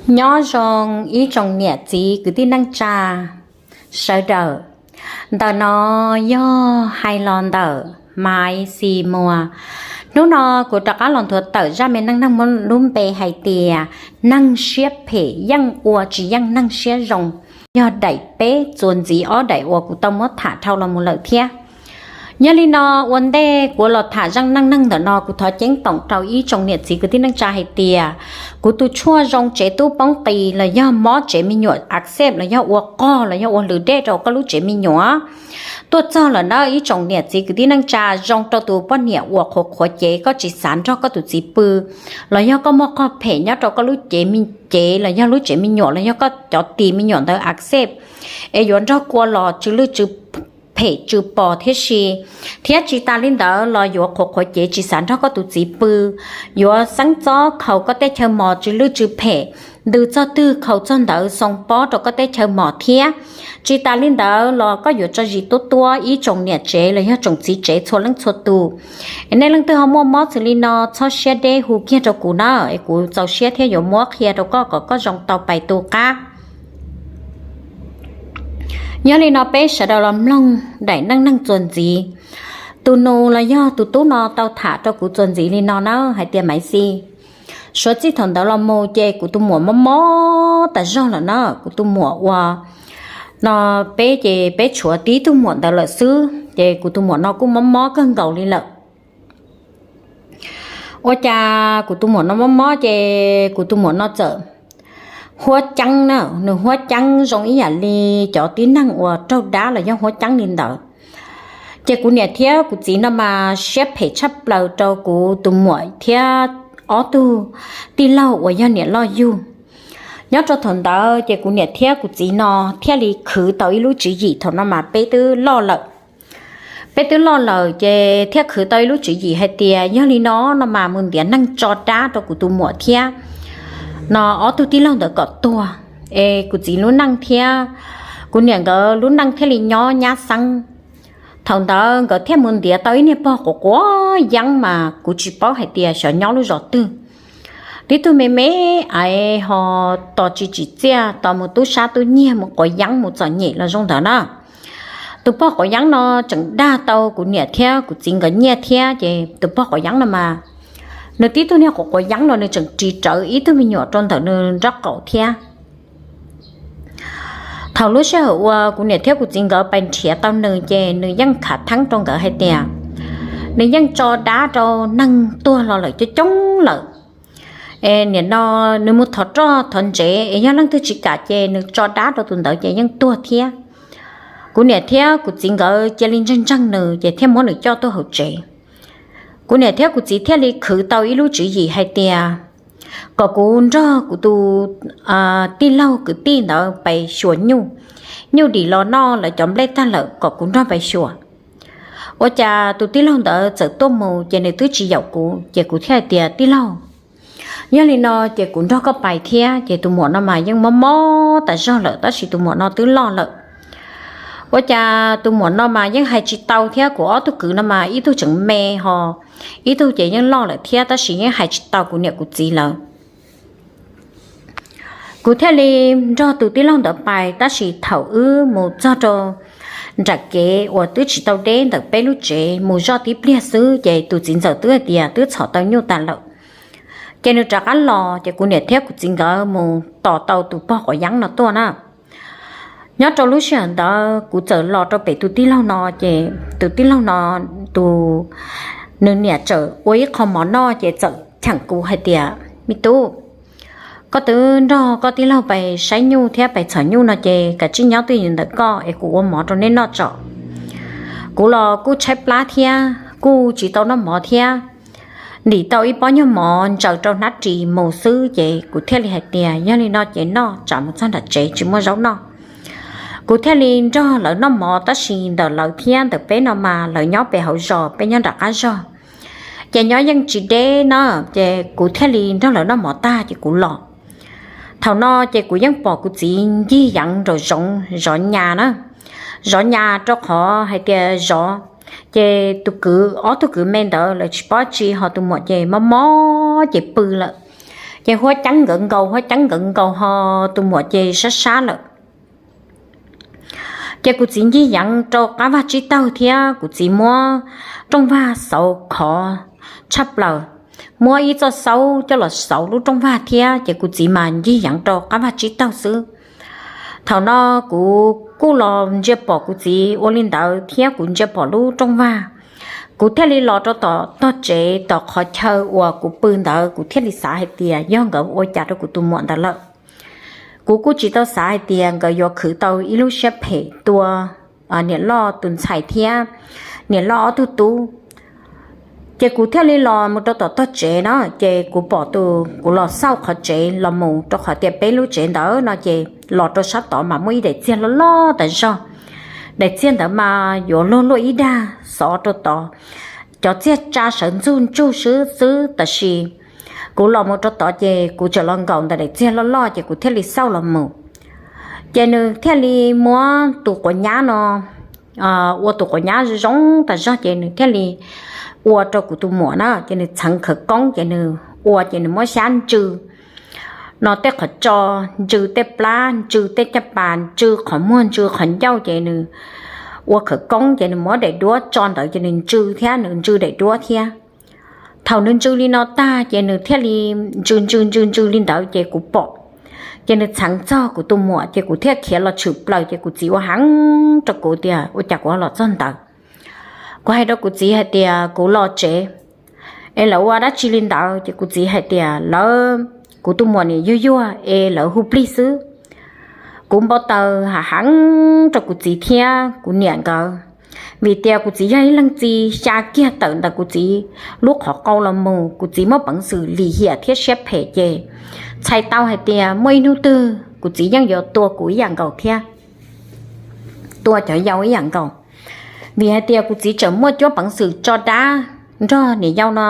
Nyob zoo ib tsoom niam txiv kwv tij neej tsa sawv daws. Ntawm no yog hais los ntawm Maiv Xis Muas. Hnub no kuv rov qab los nthuav tawm zaj me neej neeg muaj lub npe hais tias neeg siab phem yeej ua tsis yeej neeg siab zoo. Yog daim peb txuas ntxiv ob daim uas kuv tau muab tham dhau los mus lawm thiab. Yog li no, ua ntej kuv los tham zaj neej neeg ntawm no, kuv thov ceeb toom rau ib tsoom niam txiv kwv tij neej tsa hais tias kuv tus tshuaj zoo tsev tub poob qis los yog mob tsev me nyuam accept los yog ua qog los yog ua lwm dej rau koj lub tsev me nyuam tuaj txog lawm na ib tsoom niam txiv kwv tij neej tsa, zoo rau tus poj niam uas qhuav qhuav cev koj tsis xav nrog koj tus txiv pw, los yog koj muaj qog phem nyob rau koj lub cev me, cev los yog lub tsev me nyuam los yog koj cov tis me nyuam ntawd accept es yuav nrog kua los tsw lwj tsw phem tsw pos thiab si, thiab tsis tas li ntawd los yuav qhuav qhuav cev tsis xav nrog koj tus txiv pw, yuav xeeb txob khaus koj tej chaw mos tsw lwj tsw phem, ntws txog twg khaus txog ntawd xoo pob rau koj tej chaw mos thiab. Tsis tas li ntawd los koj yuav tso zis tuab tuab ib tsoom niam tsev los yog tsoom txiv tsev txhua leej txhua tus. Es nej leej twg ho muaj mob xws li no txhob siab deb hu kiag rau kuv na, es kuv txaus siab thiab yuav muab qhia rau koj kom koj zoo tau pais tu qab. Yog li no peb sawv daws los mloog daim neej neeg txuas ntxiv. Tus nus los yog tus tub no tau tham rau kuv txuas ntxiv li no na hais tias Maiv Xis, suav txij thaum ntawd los mus ces kuv tus muam mob mob tas zog lawm na, kuv tus muam uas no peb ces peb tshuav tib tug muam ntawd lawm xwb ces kuv tus muam no kuj mob mob kawg nkaus li lawm. Ua cas kuv tus muam no mob mob ces kuv tus muam no txawm huab ceeb na, nws huab ceeb zoo ib yam li cov tib neeg uas raug dab los yog huab ceeb li ntawd. Ces kuv niam thiab kuv txiv no mas siab phem tshaj plaws rau kuv tus muam thiab ob tug tij laug uas yog niam loj yug. Nyob rau thaum ntawd ces kuv niam thiab kuv txiv no thiaj li khwv tau ib lub tswv yim, thaum no mas peb twb loj lawm. Peb twb loj lawm ces thiaj khwv tau ib lub tswv yim hais tias yog li no no mas mus ntiav neeg tso dab rau kuv tus muam thiab no ob tug tij laug ntawd kom tuag, es kuv txiv lub neej thiab kuv niam nkawd lub neej thiaj li nyob nyab xeeb. Thaum ntawd nkawd thiaj mus ntiav tau ib niag pog quav quav yeeb mas kuv tsis paub hais tias xyov nyob lub zos twg. Tib tug me me aiv ho tos tsis tsim txiaj, tos mus tub sab tub nyiag mus quav yeeb mus txom nyem los zoo ntawd na. Tus pog quav yeeb no tseem dag tau kuv niam thiab kuv txiv nkawd nyiaj thiab ces tus pog quav yeeb no mas nws tib tug niag quav quav yeeb no nws tseem ris rawv ib tug me nyuam rau ntawm nws nraub qaum thiab. Thaum lub sij hawm uas kuv niam thiab kuv txiv nkawd pais nrhiav tau nws ces nws yeej khav theeb rau nkawd hais tias nws yeej tso dab rau neeg tuag los lawm coob coob lawm. Es nim no nws mus thov roj thov ntsev es yog leej twg tsis kam ces nws tso dab rau tus ntawd ces yeej tuag thiab. Kuv niam thiab kuv txiv nkawd cia li ntseeg ntseeg nws ces thiaj muab nws coj tuaj hauv tsev. Kuv niam thiab kuv txiv thiaj li khwv tau ib lub tswv yim hais tias kom kuv nrog kuv tus tij laug kwv tij ntawd pais xyuas nyuj. Nyuj dim los noj lawv cov nplej tag lawm kom kuv nrog pais xyuas. Ua cas tus tij laug ntawd txawm tuaj mus ces nws twb tsis yaum kuv ces kuv thiaj hais tias tij laug, yog li no ces kuv nrog koj pais thiab. Ces tus muam no mas yeej mob mob tas zog lawm tab sis tus muam no twb loj lawm. Ua cas tus muam no mas yeej hais tsis tau thiab kuv ob tug kwv no mas ib tug tseem me ho ib tug ces yeej loj lawm thiab tab sis yeej hais tsis tau kuv niam kuv txiv lawm. Kuv thiaj li nrog tus tij laug ntawd pais tab sis thaum wb mus txog rau nram kev uas twb tsis tau deb ntawm peb lub tsev mus zoj tib pliag xwb ces tus txiv ntxawm twb hais tias twb txhom tau nyuj tas lawm. Ces nws rov qab los ces kuv niam thiab kuv txiv nkawd mus tos tau tus pog quav yeeb no tuaj na. Nyob rau lub sij hawm ntawd kuv txawm los rau pem tus tij laug no ces tus tij laug no tus, nws niam txawm ua ib qho mov noj ces txawm cheem kuv hais tias me tub, koj twb nrog koj tij laug pais saib nyuj thiab pais txhom nyuj no ces kav tsij nyob twj ywm ntawm koj es kuv ua mov rau nej noj tso. Kuv los kuj tshaib plab thiab kuj tsis tau noj mov thiab, ntim tau ib pob nyuag mov ntsaws rau hnab ris mus xwb ces kuv thiaj li hais tias yog li no ces noj tsam mus txog nram tsev tsis muaj zaub noj. Kuv thiaj li nrog lawv noj mov tab sis ntawm lawv thiab ntawm peb no mas lawv nyob pem hauv zos peb nyob nram qab zog. Ces nyob yeej tsis deb na, ces kuv thiaj li nrog lawv noj mov tag ces kuv los. Thaum no ces kuv yeej pom kuv txiv ncig yeev nraum zoov zov nyas na, zov nyas rau qhov hais tias zov, ces tus kwv, ob tug kwv me ntawd lawv tsis paub tsi ho tus muam ces mob mob ces pw lawm. Ces huab ceeb nkawd nkaus, huab ceeb nkawd nkaus ho tus muam ces sab sab lawm. Ces kuv txiv ncig yeev rau qab vaj tsib taug thiab kuv txiv muab rooj vag xauv khov tshaj plaws, muab ib txoj xaub coj los xauv lub rooj vag thiab ces kuv txiv mas ncig yeev rau qab vaj tsib taug xwb. Thaum no kuv kuj los ntsia pom kuv txiv ua li ntawd thiab kuv ntsia pom lub rooj vag, kuv thiaj li los rau tom tog tsev tom qhov chaw uas kuv pw ntawd, kuv thiaj li xav hais tias yog nkawd ua cas rau kuv tus muam ntawd lawm. Kuv kuj tsis tau xav hais tias nkawd yuav khwv tau ib lub siab phem tua niam loj tus ntxhais thiab niam loj ob tug tub. Ces kuv thiaj li los mus rau tom tog tsev no, ces kuv pom tus, kuv los xauj qhov tsev los mus rau qhov tias peb lub tsev ntawd no ces los rau sab tod mas muaj ib daim txiag loj loj tas zog. Daim txiag ntawd mas yuav luag luaj ib dag xov rau tod, cov txiag tsa sawv ntxuj ntsuj xwb xwb. Tab sis kuv los mus rau tod ces kuv tseem los nkaum ntawm daim txiag loj loj ces kuv thiaj li xauj los mus. Ces nws thiaj li muab tus quav nyab no, ua tus quav nyab zoo tas zog ces nws thiaj li ua rau kuv tus muam na, ces nws txheev khawv koob ces nws ua ces nws muab xyab ntsw no tej qhov tso, ntsw tej plab, ntsw tej caj pas, ntsw qhov muag, ntsw qhov ncauj ces nws ua khawv koob ces nws muab daim duab tso ntawd ces nws ntsw thiab, nws ntsw daim duab thiab. Thaum nws ntsw li no tag ces nws thiaj li ntsw ntsw ntsw ntsw li ntawd ces kuv pom. Ces nws txheev txog kuv tus muam ces kuv thiaj khiav los tshwm plaws ces kuv txiv ua heev rau kuv tias ua cas kuv los txog ntawd. Kuv hais rau kuv txiv hais tias kuv los tsev es lawv ua dab tsi li ntawd ces kuv txiv hais tias lawv, kuv tus muam nim yuag yuag es lawv hu plig xwb. Kuv npau taws heev heev rau kuv txiv thiab kuv niam nkawd, vim tias kuv txiv yog ib leeg txi xya kiag tawm ntawm kuv txiv lub qhov qau los mus, kuv txiv muaj peev xwm lim hiam thiab siab phem ces txhais tau hais tias muaj ib hnub twg kuv txiv yeej yuav tua kuv ib yam nkaus thiab tua cov yau ib yam nkaus. Vim hais tias kuv txiv tseem muaj cuab peev xwm tso dab nrog niam yau no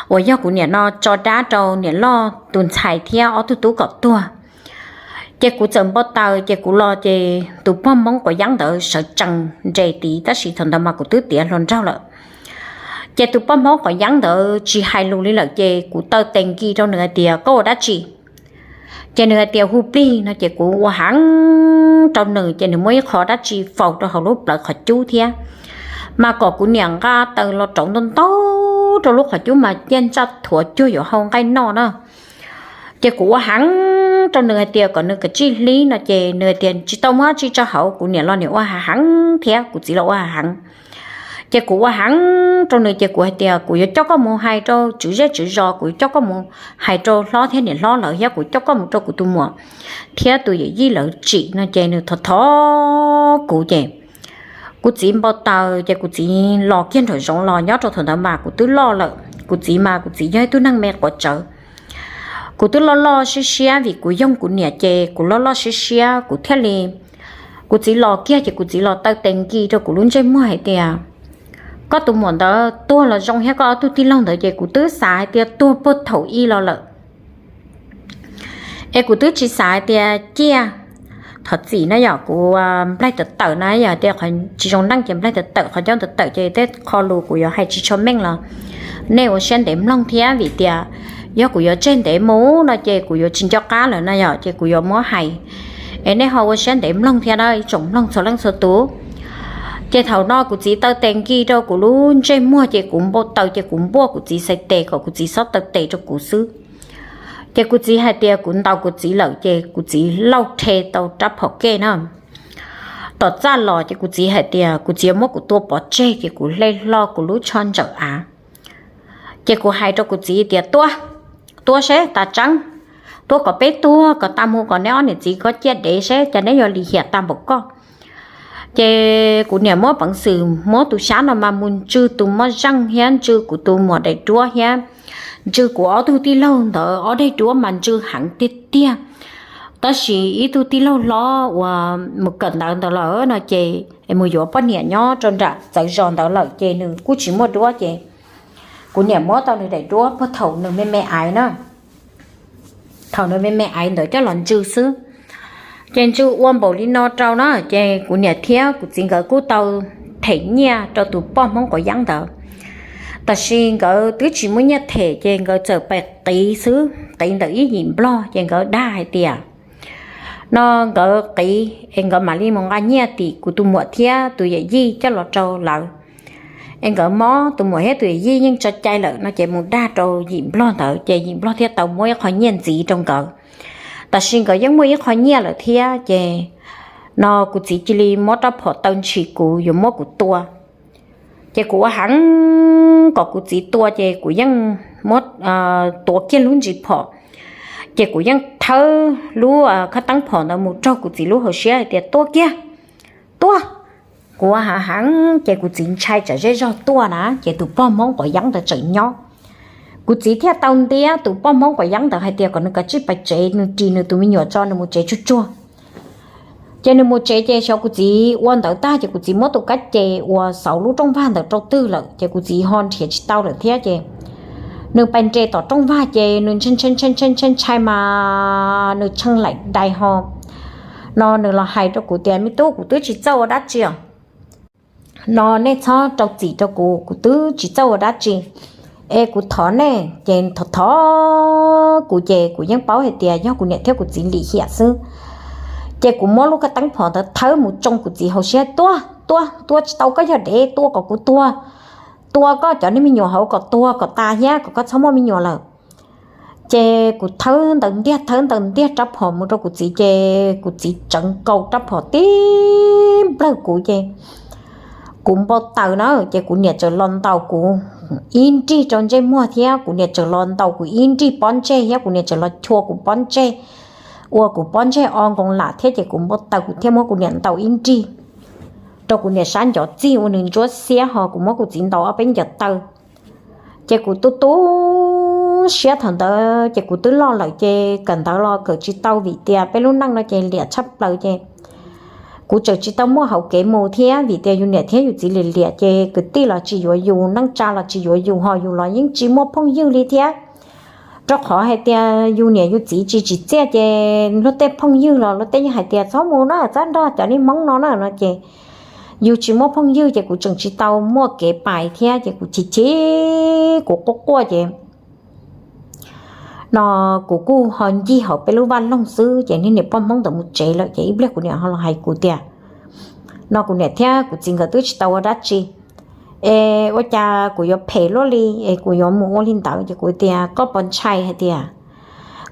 uas yog kuv niam no tso dab rau niam loj tus ntxhais thiab ob tug tub kom tuag. Ces kuv txawm npau taws ces kuv los ces tus poj Hmoob quav yeeb ntawd sawv tsees nres tid, tab sis thaum ntawd mas kuv twb tiav hluas nraug lawm. Ces tus poj Hmoob quav yeeb ntawd tsis hais lus li lawm ces kuv taw tes nki rau nws hais tias koj ua dab tsi. Ces nws hais tias hu plig no ces kuv ua heev rau nws ces nws muab ib qho dab tsi faus rau hauv lub plawv qhov cub thiab, mas kom kuv niam nqa taws los rauv ntau ntau rau lub qhov cub mas ciaj ntsaj thuav cuag yuav hau nqaij noj na. Ces kuv ua heev rau nws hais tias kom nws kav tsij hlib no ces nws hais tias tsis tau muab dab tsi tso hauv, kuv niam los niam ua heev thiab kuv txiv los ua heev. Ces kuv ua heev rau nws ces kuv hais tias kuv yuav coj koj mus hais rau tswv zej tswv zos, kuv yuav coj koj mus hais rau hlob thiab niam hlob lawv thiab kuv coj koj mus rau kuv tus muam thiab tus yawm yij lawv tsim no ces nws thov thov kuv ces kuv txiv npau taws ces kuv txiv los kiag nraum zoov los nyob rau thaum ntawd mas kuv twb loj lawm, kuv txiv mas kuv txiv yog ib tug neeg me quav tsawv. Kuv twb loj loj siab siab vim kuv yoog kuv niam ces kuv loj loj siab siab kuv thiaj li, kuv txiv los kiag ces kuv txiv los taw tes nki rau kuv lub ntsej muag hais tias koj tus muam ntawd tuag los zoo thiab koj ob tug tij laug ntawd ces kuv twb xav hais tias tuag puag thaum ub los lawm. Es kuv twb tsis xav hais tias ciaj, thov txim na yom, kuv nplaig tawm tawm na yom, tias qhov tsis zoo neej ces nplaig tawm tawm, qhov ncauj tawm tawm ces tej qho lus kuv yuav hais tsis tshua meej los nej ua siab ntev mloog thiab vim tias yog kuv yuav tseg ntev mus no ces kuv yuav tsis nco qab lawm na yom, ces kuv yuav muab hais es nej ho ua siab ntev mloog thiab na ib tsoom mloog txhua leej txhua tus. Ces thaum no kuv txiv taw tes nki rau kuv lub ntsej muag ces kuv npau taws ces kuv npuaj kuv txiv xais tes kom kuv txiv txhob taw tes rau kuv xwb. Ces kuv txiv hais tias kuv ntaus kuv txiv lawm ces kuv txiv lauj rhe tau rab phom kej na tom txaj los ces kuv txiv hais tias kuv txiv yuav muab kuv tua pov tseg ces kuv hle hlo kuv lub tsho ntsawm av. Ces kuv hais rau kuv txiv tias tua, tua seb tas tseeb, tua kom peb tuag kom tas mus kom neb ob niam txiv koj ciaj dev seb cas neb yuav lim hiam tas npaum koj. Ces kuv niam muab peev xwm muab tus xyab no mas mus ntsw tus moj zeej thiab ntsw kuv tus muam daim duab thiab ntsw kuv ob tug tij laug ntawd ob daim duab mas ntsw heev tiag tiag. Tab sis ib tug tij laug hlob uas mus kawm ntawv ntawd lawm no ces mus yuav poj niam nyob rau nram txawv zos ntawd lawm ces nws kuj tsis muaj duab ces kuv niam muab tau nws daim duab puag thaum nws me me aiv na, thaum nws me me aiv ntawd coj los ntsw xwb. Ces ntsw ua npaum li no rau na ces kuv niam thiab kuv txiv nkawd kuj tau them nyiaj rau tus poj Hmoob quav yeeb ntawd. Tab sis nkawd twb tsis muaj nyiaj them ces nkawd txawm pais qiv xwb, qiv ntawm ib yim nplog ces nkawd dag hais tias no nkawd qiv es nkawd mam li mus nqa nyiaj tim kuv tus muam thiab tus yawm yij coj los rau lawv. Es nkawd mob, tus muam thiab tus yawm yij yeej tso cai lawm no ces mus dag rau yim nplog ntawd ces yim nplog thiaj tau muab ib qho nyiaj ntxiv rau nkawd. Tab sis nkawd yeej muaj ib qho nyiaj lawm thiab ces no kuv txiv cia li muab rab phom taw ntshis kuv yuav muab kuv tua. Ces kuv ua heev kom kuv txiv tua ces kuv yeej muab tuav kiag lub ntsis phom, ces kuv yeej thawb lub khab teeb phom ntawd mus raug kuv txiv lub hauv siab hais tias tua kiag, tua. Kuv ua heev heev ces kuv txiv ntshai tsam zej zog tuaj na ces tus poj Hmoob quav yeeb ntawd tseem nyob. Kuv txiv thiaj tau ntiab tus poj Hmoob quav yeeb ntawd hais tias kom nws kav tsij pais tsev, nws ris nws tus me nyuam tso nws mus tsev tsuag tsuag. Ces nws mus tsev ces xyov kuv txiv ua ntawd tag ces kuv txiv muab tus kab ces uas xauv lub rooj vag ntawd rau twg lawm ces kuv txiv ho nrhiav tsis tau lawm thiab ces nws pais nres tom rooj vag ces nws ntshai ntshai ntshai ntshai ntshai ntshai mas nws tshee laim dais ho no nws los hais rau kuv tias me tub, kuv twb tsis txawj ua dab tsi os. No nej txhob rau txim rau kuv, kuv twb tsis txawj ua dab tsi. Es kuv thov nej ces thov thov kuv ces kuv yeej paub hais tias yog kuv niam thiab kuv txiv lim hiam xwb. Ces kuv muab lub khab teeb phom ntawd thawb mus tsoo kuv txiv hauv siab, tua, tua, tua tsis tau koj yog dev, tua kom kuv tuag, tua koj cov niag me nyuam hauv kom tuag kom tas thiab kom koj txhob muaj me nyuam lawm. Ces kuv thawb ntaws ntiag thawb ntaws ntiag rab phom mus rau kuv txiv ces kuv txiv tsawv nkaus rab phom tib nplawg kuv ces kuv npau taws na ces kuv niam txawm los ntaus kuv ib nrig rau ntsej muag thiab kuv niam txawm los ntaus kuv ib nrig pob ntseg thiab kuv niam txawm los chua kuv pob ntseg, ua kuv pob ntseg o nkoos lam thiab ces kuv npau taws kuv thiaj muab kuv niam ntaus ib nrig rau kuv niam sab ncov txig ua nws ntsuab xiab ho kuv muab kuv txiv ntaus ob peb ncaws taw. Ces kuv tu tu siab thaum ntawd ces kuv twb loj lawm ces kawm ntawv los kawm tsis tau vim tias peb lub neej no ces liam tshaj plaws ces kuv tseem tsis tau muaj hauv kev mus thiab vim tias yus niam thiab yus txiv liam liam ces kwv tij los tsis yuav yus, neej tsa los tsis yuav yus ho yus los yeej tsis muaj phooj ywg li thiab. Rau qhov hais tias yus niam yus txiv tsis tsim txiaj ces luag tej phooj ywg los luag tej yeej hais tias txhob mus na, txhob nrog cov niag Hmoob no na no ces yus tsis muaj phooj ywg ces kuv tseem tsis tau muaj kev pais thiab ces kuv chim chim kuv quaj quaj ces no kuv kuj ho ncig hauv peb lub vaj loog xwb ces niag niam poj Hmoob ntawd mus tsev lawm ces ib pliag kuv niam ho los hais kuv tias no kuv niam thiab kuv txiv nkawd twb tsis tau ua dab tsi es ua cas kuv yuav phem luaj li es kuv yuav mus ua li ntawd ces kuv tias koj puas ntshai hais tias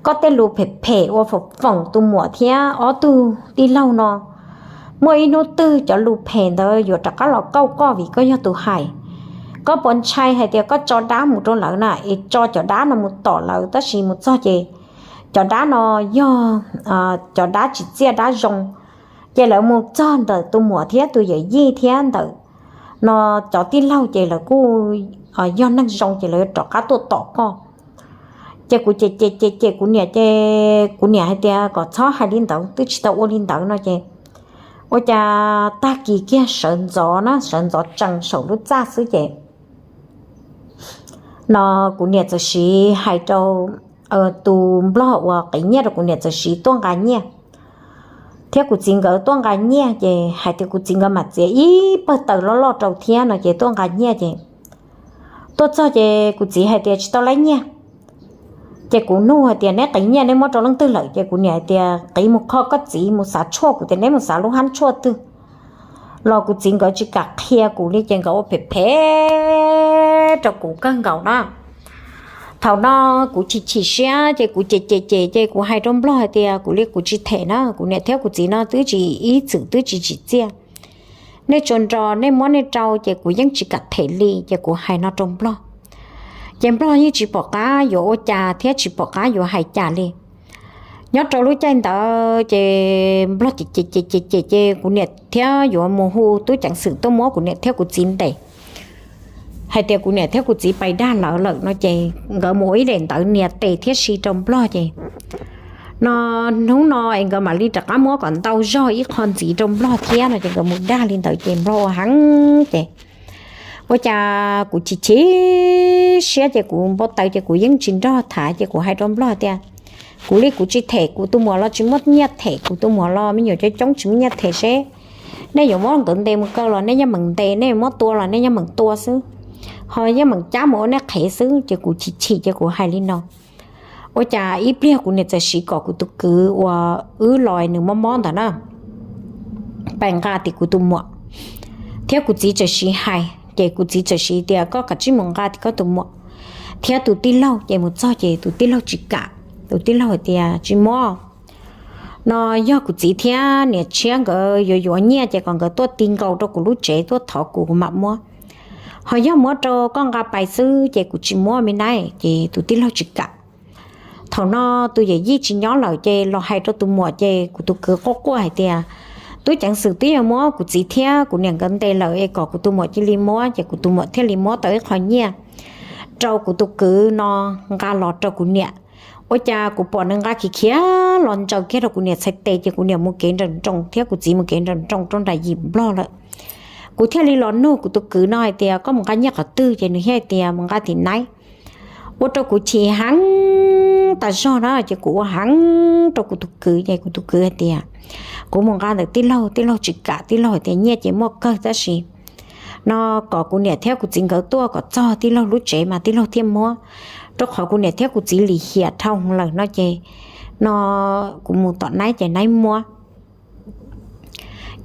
koj tej lus phem phem ua foom foom tus muam thiab ob tug tij laug no, muaj ib hnub twg cov lus phem ntawd yuav rov qab los kauj koj vim koj yog tus hais. Koj puas ntshai hais tias koj tso dab mus rau lawv na es tso cov dab no mus tom lawv tab sis mus txog ces cov dab no yog cov dab tsis txiaj dab zoo, ces lawv mus txog ntawm tus muam thiab tus yawm yij thiab ntawm no cov tij laug ces lawv kuj yog neeg zoo ces lawv yuav rov qab tuaj tom koj. Ces kuv cem cem cem cem kuv niam ces kuv niam hais tias kom txhob hais li ntawd, twb tsis tau ua li ntawd no ces ua cas tag kis kiag sawv ntxov na, sawv ntxov tsees saum lub txaj xwb ces no kuv niam txawm siv hais rau tus nplog uas qiv nyiaj rau kuv niam txawm siv tuaj nqa nyiaj, thiab kuv txiv nkawd tuaj nqa nyiaj ces hais tias kuv txiv nkawd mam txiav ib pawg taws loj loj rau thiab no ces tuaj nqa nyiaj ces tuaj txog ces kuv txiv hais tias tsis tau laib nyiaj. Ces kuv nug hais tias neb qiv nyiaj neb muab rau leej twg lawm ces kuv niam hais tias qiv mus kho koj txiv, mus xav tshuaj, kuv tias neb mus xav lub hab tshuaj twg los kuv txiv nkawd tsis kam qhia kuv li ces nkawd ua phem phem rau kuv kawg nkaus na. Thaum no kuv chim chim siab ces kuv cem cem cem ces kuv hais rau nplog hais tias kuv li kuv tsis them na, kuv niam thiab kuv txiv no twb tsis ib txwm twb tsis tsim txiaj. Nej tsuas nrog nej muab nej rau ces kuv yeej tsis kam them li ces kuv hais no rau nplog. Ces nplog yeej tsis pom qab yuav ua cas thiab tsis pom qab yuav hais cas li. Nyob rau lub caij ntawd ces nplog cem cem cem cem cem ces kuv niam thiab yuav mus hu tub ceev xwm tuaj muab kuv niam thiab kuv txiv ntes hais tias kuv niam thiab kuv txiv pais dag lawv lawm no ces nkawd mus ua ib daim ntawv nias tes thiab si rau nplog ces no hnub no es nkawd mam li rov qab muab kom ntau zog ib qho ntxiv rau nplog thiab no ces nkawd mus dag li ntawd ces nplog ua heev ces ua cas kuv chim chim siab ces kuv npau taws ces kuv yeej tsis nrog tham ces kuv hais rau nplog tias kuv li kuv tsis them, kuv tus muam los tsis muaj nyiaj them, kuv tus muam los me nyuam coob coob tsis muaj nyiaj them seb nej yuav muab nkawd ntes mus kaw los nej yeej meem ntes, nej yuav muab tua los nej yeej meem tua xwb. ho yeej meem cab mus ua nej qhev xwb. Ces kuv chim chim ces kuv hais li no, ua cas ib pliag kuv niam txawm siv kom kuv tus kwv uas wb los nws mob mob ntawd na, pais nqa tim kuv tus muam, thiab kuv txiv txawm siv hais, ces kuv txiv txawm siv tias koj kav tsij mus nqa tim koj tus muam thiab tus tij laug. Ces mus txog ces tus tij laug tsis kam, tus tij laug hais tias tsis muab, no yog kuv txiv thiab niam tshiab nkawd yuav yuav nyiaj ces kom nkawd tuaj ti nkaus rau kuv lub tsev tuaj thov kuv kuv mam muab, ho yog muab rau koj nqa pais xwb ces kuv tsis muab me nab. Ces tus tij laug tsis kam. Thaum no tus yawm yij tsis nyob lawm ces los hais rau tus muam ces kuv tus kwv quaj quaj hais tias tub ceev xwm twb yog muab kuv txiv thiab kuv niam nkawd ntes lawm es kom kuv tus muam cia li muab. Ces kuv tus muam thiaj li muab tau ib qho nyiaj rau kuv tus kwv no nqa los rau kuv niam. Ua cas kuv pom nws nqa khiav khiav los ntsaws kiag rau kuv niam txhais tes ces kuv niam mus kev nrawm nroos thiab kuv txiv mus kev nrawm nroos rau nram yim nplog lawm. Kuv thiaj li los nug kuv tus kwv no hais tias koj mus nqa nyiaj qhov twg, ces nws thiaj hais tias mus nqa tim naib. Ua rau kuv chim heev tas zog na, ces kuv ua heev rau kuv tus kwv ces kuv tus kwv hais tias kuv mus nqa ntawm tij laug, tij laug tsis kam, tij laug hais tias nyiaj ces muaj kawg tab sis no kom kuv niam thiab kuv txiv nkawd tuaj kom txog tij laug lub tsev mas tij laug thiaj muab, rau qhov kuv niam thiab kuv txiv lim hiam dhau lawm no ces no kuv mus tom naib ces naib muab.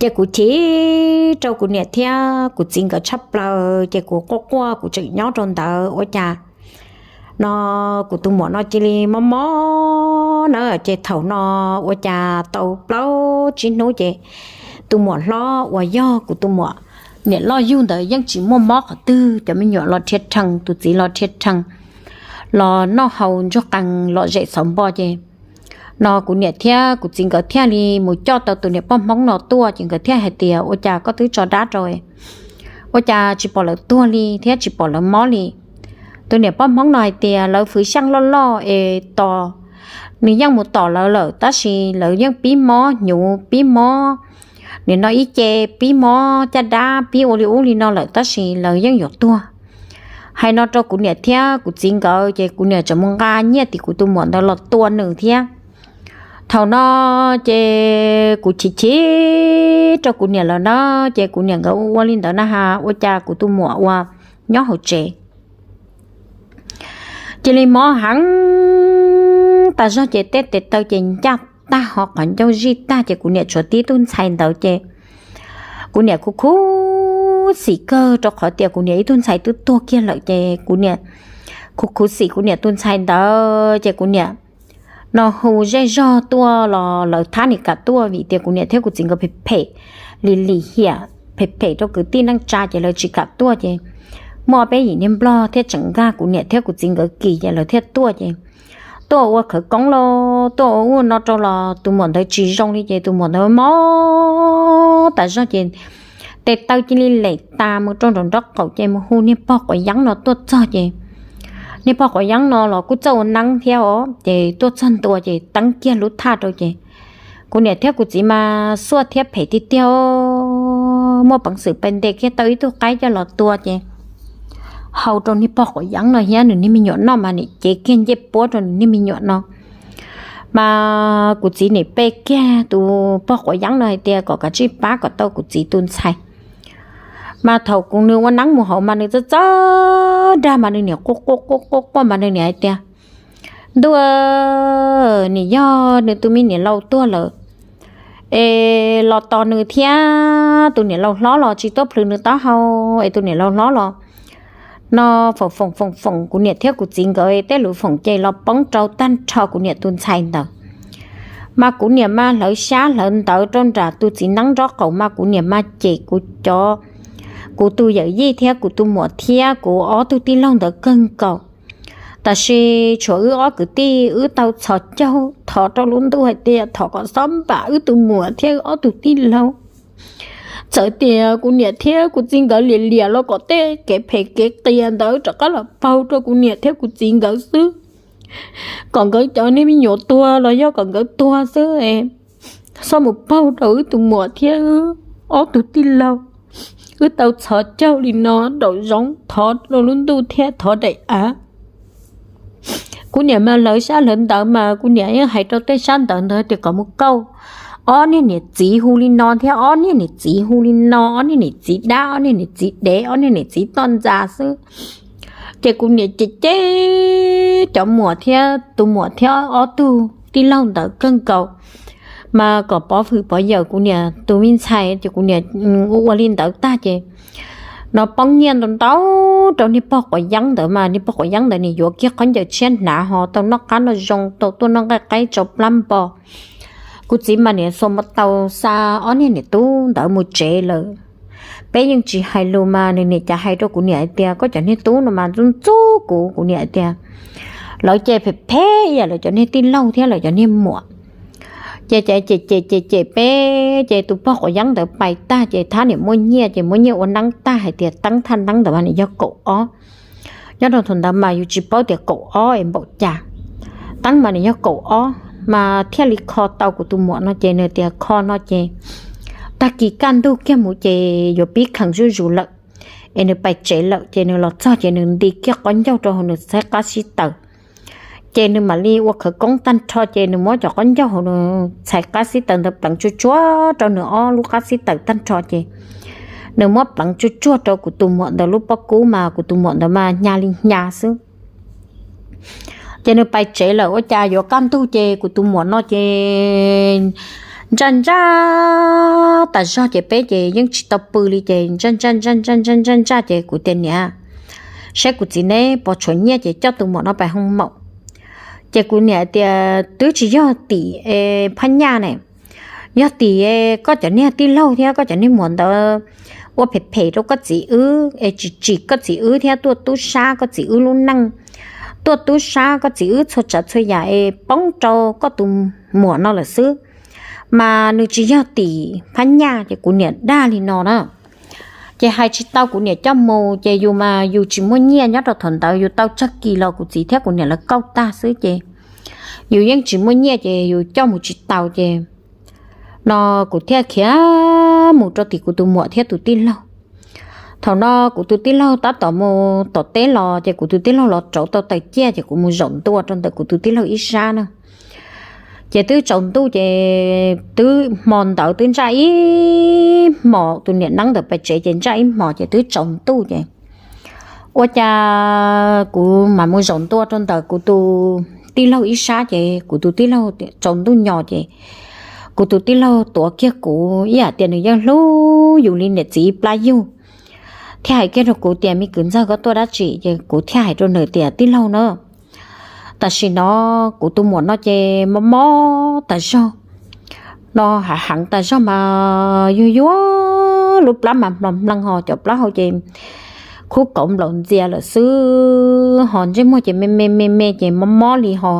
Ces kuv chim rau kuv niam thiab kuv txiv nkawd tshaj plaws ces kuv quaj quaj kuv tseem nyob rau ntawd ua cas no kuv tus muam no cia li mob mob na. Ces thaum no ua cas tau plaub tsib hnub ces tus muam hlob uas yog kuv tus muam niam loj yug ntawd yeej tsis muaj mob qhov twg, cov me nyuam los rhia rhees, tus txiv los rhia rhees, los noj haus ntsuag qees los zem xauv npo ces no kuv niam thiab kuv txiv nkawd thiaj li mus coj tau tus niam poj hmoob no tuaj ces nkawd thiaj hais tias ua cas koj twb tso dab rau, ua cas tsis pom lawv tuag li thiab tsis pom lawv mob li. Tus niam poj hmoob no hais tias lawv fwv xyaj loj loj es tos, nws yeej mus tom lawv lawm tab sis lawv yeej pib mob hnyuv pib mob, nim no ib ce pib mob caj dab pib ua li ub li no lawm tab sis lawv yeej yuav tuag. Hais no rau kuv niam thiab kuv txiv nkawd ces kuv niam tseem mus nqa nyiaj tim kuv tus muam ntawd los tua nws thiab. Thaum no ces kuv chim chim rau kuv niam lawm na, ces kuv niam nkawd ua ua li ntawd na has ua cas kuv tus muam uas nyob hauv tsev cia li mob heev tas zog ces tej tes taw ces ncaj tag ho qhov ncauj zij tag ces kuv niam tshuav tib tug ntxhais ntawd ces kuv niam khuv khuv xim kawg rau qhov tias kuv niam ib tug ntxhais twb tuag kiag lawm ces kuv niam khuv khuv xim kuv niam tus ntxhais ntawd ces kuv niam no hu zej zog tuaj los lawv thab nim kam tuaj vim tias kuv niam thiab kuv txiv nkawd phem phem, lim lim hiam phem phem rau kwv tij neej tsa ces lawv tsis kam tuaj ces muaj peb yim niag nplog thiaj tseem nkag kuv niam thiab kuv txiv nkawd kis ces lawv thiaj tuaj ces tuaj ua khawv koob los tuaj ua ub no rau los tus muam ntawd tsis zoo li ces tus muam ntawd mob tas zog ces tes taw cia li lem tas mus rau nraum nraub qaum ces mus hu niag pog quav yeeb no tuaj txog ces niag pog quav yeeb no los kuj txawj ua neeb thiab os ces tuaj txog ntua ces teeb kiag lub thaj rau ces kuv niam thiab kuv txiv mas xuaj thiab phem tiag tiag, muaj peev xwm pes ntes kiag tau ib tug qaib coj los tua ces hau rau niag pog quav yeeb no thiab nws niag me nyuam noj mas nim cev kiag ncej puab rau nws niag me nyuam no. Mas kuv txiv nim pe kiag tus pog quav yeeb no hais tias kom kav tsij pab kom tau kuv txiv tus ntxhais. Mas thaum kuv nws ua neeb mus hauv mas nws txawj txawj dag mas nws nim quaj quaj quaj quaj mas nws nim hais tias ntuj, nim yog nws tus me niam laus tuag lawm es los tos nws thiab tus niam laus hlob los tsis tuaj plhws nws taub hau es tus niam laus hlob los no foom foom foom foom kuv niam thiab kuv txiv nkawd tej lus foom ces los poob rau tag nrho kuv niam tus ntxhais ntawd. Mas kuv niam mas hlawv xyab hlawv ntawv rau nram tus txiv neeb nraub qaum mas kuv niam mas cem kuv cov, kuv tus yawm yij thiab kuv tus muam thiab kuv ob tug tij laug ntawd kawg nkaus. Tab sis tshuav wb ob kwv tij wb tau txhos caug thov rau lub ntuj hais tias thov kom xob npam wb tus muam thiab wb ob tug tij laug. Txawm tias kuv niam thiab kuv txiv nkawd liam liam los kom tej kev phem kev qias ntawd rov qab los paug rau kuv niam thiab kuv txiv nkawd xwb, kom nkawd cov niag me nyuam tuag los yog kom nkawd tuag xwb, xob mus paug rau wb tus muam thiab wb ob tug tij laug. Wb tau txhos caug li no nraum zoov thov rau lub ntuj thiab thov daim av. Kuv niam mas hlawv xyab hlawv ntawv mas kuv niam yeej hais rau tej xyab ntawv ntawd tias kom mus kauj ob niag niam txiv hu li no thiab ob niag niam txiv hu li no, ob niag niam txiv dab, ob niag niam txiv dev, ob niag niam txiv toj ntxas xwb. Ces kuv niam cem cem cov muam thiab tus muam thiab ob tug tij laug ntawd kawg nkaus, mas kom pov hwm pov yawm kuv niam tus me ntxhais ces kuv niam ua ua li ntawd tag ces no poob nyiaj ntau ntau rau niag pog quav yeeb ntawd mas niag pog quav yeeb ntawd nim yuav kiag khaub ncaws tshiab hnav ho tau noj qab noj zoo tau tuaj noj nqaij qaib tsau plab npo. Kuv txiv mas niam xuas mov tau xa ob niag niam tub ntawd mus tsev lawm. Peb yeej tsis hais lus mas nws niam cas hais rau kuv niam hais tias koj cov niag tub no mas ntxub ntxub kuv. Kuv niam hais tias lawv ces phem phem ib yam lawv cov niag tij laug thiab lawv cov niag muam. Ces cem cem cem cem peb ces tus pog quav yeeb ntawd pais tag ces thab niam muaj nyiaj ces muab nyiaj ua neeb tag hais tias teeb thaj neeb ntawd mas nws yog kaum ob. Nyob rau thaum ntawd mas yus tsis paub tias kaum ob es npaum cas. Teeb mas nws yog kaum ob mas thiaj li kho tau kuv tus muam no ces nws tias kho no ces tag kis kaj ntug kiag mus ces yuav pib khees zuj zus lawm, es nws pais tsev lawm ces nws los txog ces nws nti kiag qaub ncaug rau hauv nws txhais qab xib taws. Ces nws mam li ua khawv koob tag nrho ces nws muab cov qaub ncaug hauv nws txhais qab xib taws ntawd pleev tsuag tsuag rau nws ob lub qab xib taws tag nrho ces nws muab pleev tsuag tsuag rau kuv tus muam ntawd lub pob kub mas kuv tus muam ntawd mas hnyav li hnyav xwb. Ces nws pais tsev lawm ua cas yuav kaj ntug ces kuv tus muam no ces ntsaj ntsaj tas zog ces peb ces yeej tsis tau pw li ces ntsaj ntsaj ntsaj ntsaj ntsaj ntsaj ntsaj ces kuv tias niam, saib kuv txiv neb pos tshuav nyiaj ces coj tus muam no pais hoo maum. Ces kuv niam tias twb tsis yog tim phab nyaj ne, yog tim koj cov niag tij laug thiab koj cov niag muam ntawd ua phem phem rau koj txiv wb es tsis tsim koj txiv wb thiab tuaj tub sab koj txiv wb lub neej, tuaj tub sab koj txiv wb txhua tsav txhua yam es poob rau koj tus muam no lawm xwb. Mas nws tsis yog tim phab nyaj ces kuv niam dag li no na. Ces hais tsis tau kuv niam coj mus ces yus mas yus tsis muaj nyiaj nyob rau thaum ntawd yus tau tsawg kis los kuv txiv thiab kuv niam lawv kauj tag xwb ces yus yeej tsis muaj nyiaj ces yus coj mus tsis tau ces no kuv thiaj khiav mus rau tim kuv tus muam thiab tus tij laug. Thaum no kuv tus tij laug tab tom mus tom teb los ces kuv tus tij laug los rauv tau taws ciaj ces kuv mus zaum ntua rau ntawm kuv tus tij laug ib sab na. Ces twb tsaus ntuj ces twb hmo ntawd twb ntsaj ib hmos, tus niam neeb ntawd pais tsev ces ntsaj ib hmos ces twb tsaus ntuj ces ua cas kuv mam mus zaum ntua rau ntawm kuv tus tij laug ib sab ces kuv tus tij laug tsaus ntuj nyo ces kuv tus tij laug tuav kiag kuv ib yam tias nws yeej hlub yus li niam txiv ib plab yug, thiaj hais kiag rau kuv tias me kwv ntxawg koj tuaj dab tsi? Ces kuv thiaj hais rau nws tias tij laug na, tam sim no kuv tus muam no ces mob mob tas zog, no hav heev tas zog mas yuag yuag lub plab mas hmlo hmleeg ho cov plaub hau ces khub kauv nplaum ntxias lawm xwb ho ntsej muag ces me me me me ces mob mob li ho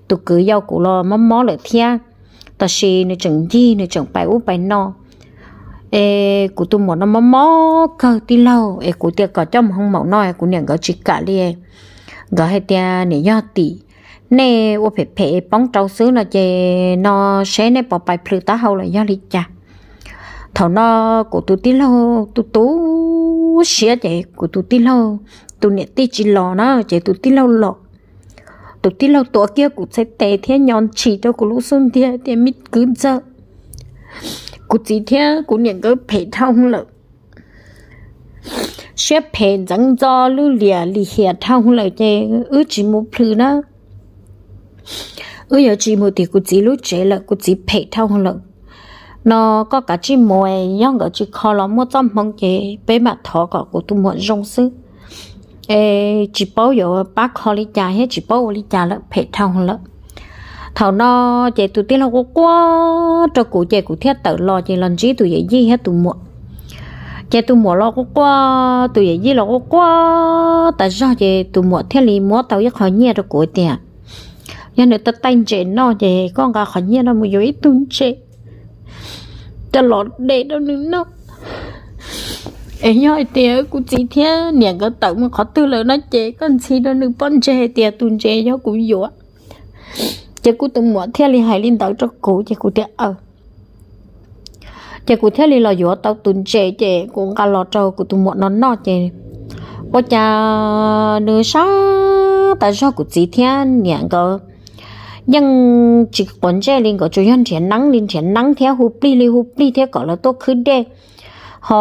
tus kwv yau kuv los mob mob lawm thiab. Tam sis nws tseem ncig nws tseem pais ub pais no es kuv tus muam no mob mob kawg tij laug es kuv tias kom coj mus hoo maum no kuv niam nkawd tsis kam li. Nkawd hais tias niam yog tim nej ua phem phem poob rau xwb no ces no seb nej puas pais plhws taub hau los yog li cas. Thaum no kuv tus tij laug tu tu siab ces kuv tus tij laug, tus niam tij tsis los na ces tus tij laug los. Tus tij laug tuav kiag kuv txhais tes thiab nyo ntshis rau kuv lub xub ntiag tias me kwv ntxawg, kuv txiv thiab kuv niam nkawd phem dhau lawm, siab phem ntxeev ntxo lub liam lim hiam dhau lawm ces wb tsis mus plhws na. Wb yuav tsis mus tim kuv txiv lub tsev lawm, kuv txiv phem dhau lawm. No koj kav tsij mus, yog nkawd tsis kho los muaj txoj hmoov ces peb mam thov kom kuv tus muam zoo xwb. Es tsis paub yuav pab kho li cas thiab tsis paub ua li cas lawm, phem dhau lawm. Thaum no ces tus tij laug quaj quaj rau kuv ces kuv thiaj tawm los ces los ntsib tus yawm yij thiab tus muam. Ces tus muam los quaj quaj, tus yawm yij los quaj quaj tas zog ces tus muam thiaj li muab tau ib qho nyiaj rau kuv tias yog nws tau taij ntses noj ces koj nqa qhov nyiaj no mus yuav ib tug ntses coj los de rau nws noj. Es yog hais tias kuv txiv thiab niam nkawd tawm mus qhov twg lawm no ces koj ntxhi rau nws pob ntseg hais tias tus ntses yog kuv yuav. Ces kuv tus muam thiaj li hais li ntawd rau kuv ces kuv tias aw. Ces kuv thiaj li los yuav tau tus ntses ces kuv nqa los rau kuv tus muam no noj ces ua cas nws sab tas zog kuv txiv thiab niam nkawd yeej tsis quav ntsej li, nkawd tsuas yog nrhiav neeb li nrhiav neeb thiab hu plig li hu plig thiab kom lawv tuaj khwb dej, ho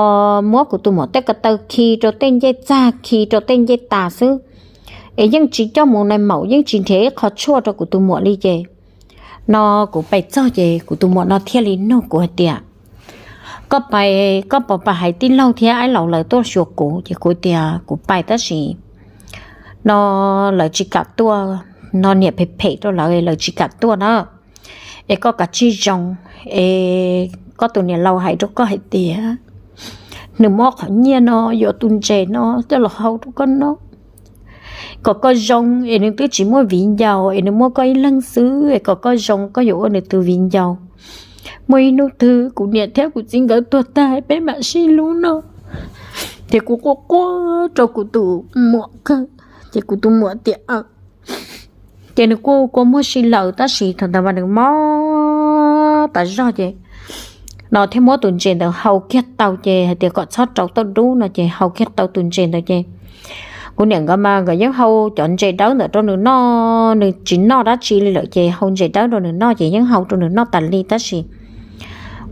muab kuv tus muam tej ko taw khi rau tej ncej txag khi rau tej ncej tas xwb, es yeej tsis coj mus nais maum, yeej tsis nrhiav ib qho tshuaj rau kuv tus muam li ces no kuv pais txog ces kuv tus muam no thiaj li nug kuv hais tias, koj pais, koj puas pais hais tij laug thiab aib laus lawv tuaj xyuas kuv? Ces kuv tias kuv pais tab sis no lawv tsis kam tuaj, no niam phem phem rau lawv, lawv tsis kam tuaj na. Es koj kav tsij zoo, es koj tus niam laus hais rau koj hais tias nws muab qhov nyiaj no yuav tus ntses no coj los hau rau koj noj, kom koj zoo, es nws twb tsis muaj viv ncaus, es nws muaj koj ib leeg xwb, es kom koj zoo koj yuav ua nws tus viv ncaus. Muaj ib hnub twg kuv niam thiab kuv txiv nkawd tuag tag peb mam sib hlub no. Ces kuv quaj quaj rau kuv tus muam kawg, ces kuv tus muam tias, ces nws kuj kua muag si lawm tab sis thaum ntawd mas nws mob tas zog ces no thiaj muab tus ntses ntawd hau kiag tau ces hais tias kom txhob rau tauj dub no ces hau kiag tau tus ntses ntawd ces kuv niam nkawd mas nkawd yeej hau cov ntses dawb ntawd rau nws noj, nws tsis noj dab tsi li lawm ces hau ntses dawb rau nws noj ces yeej hau rau nws noj tas li tab sis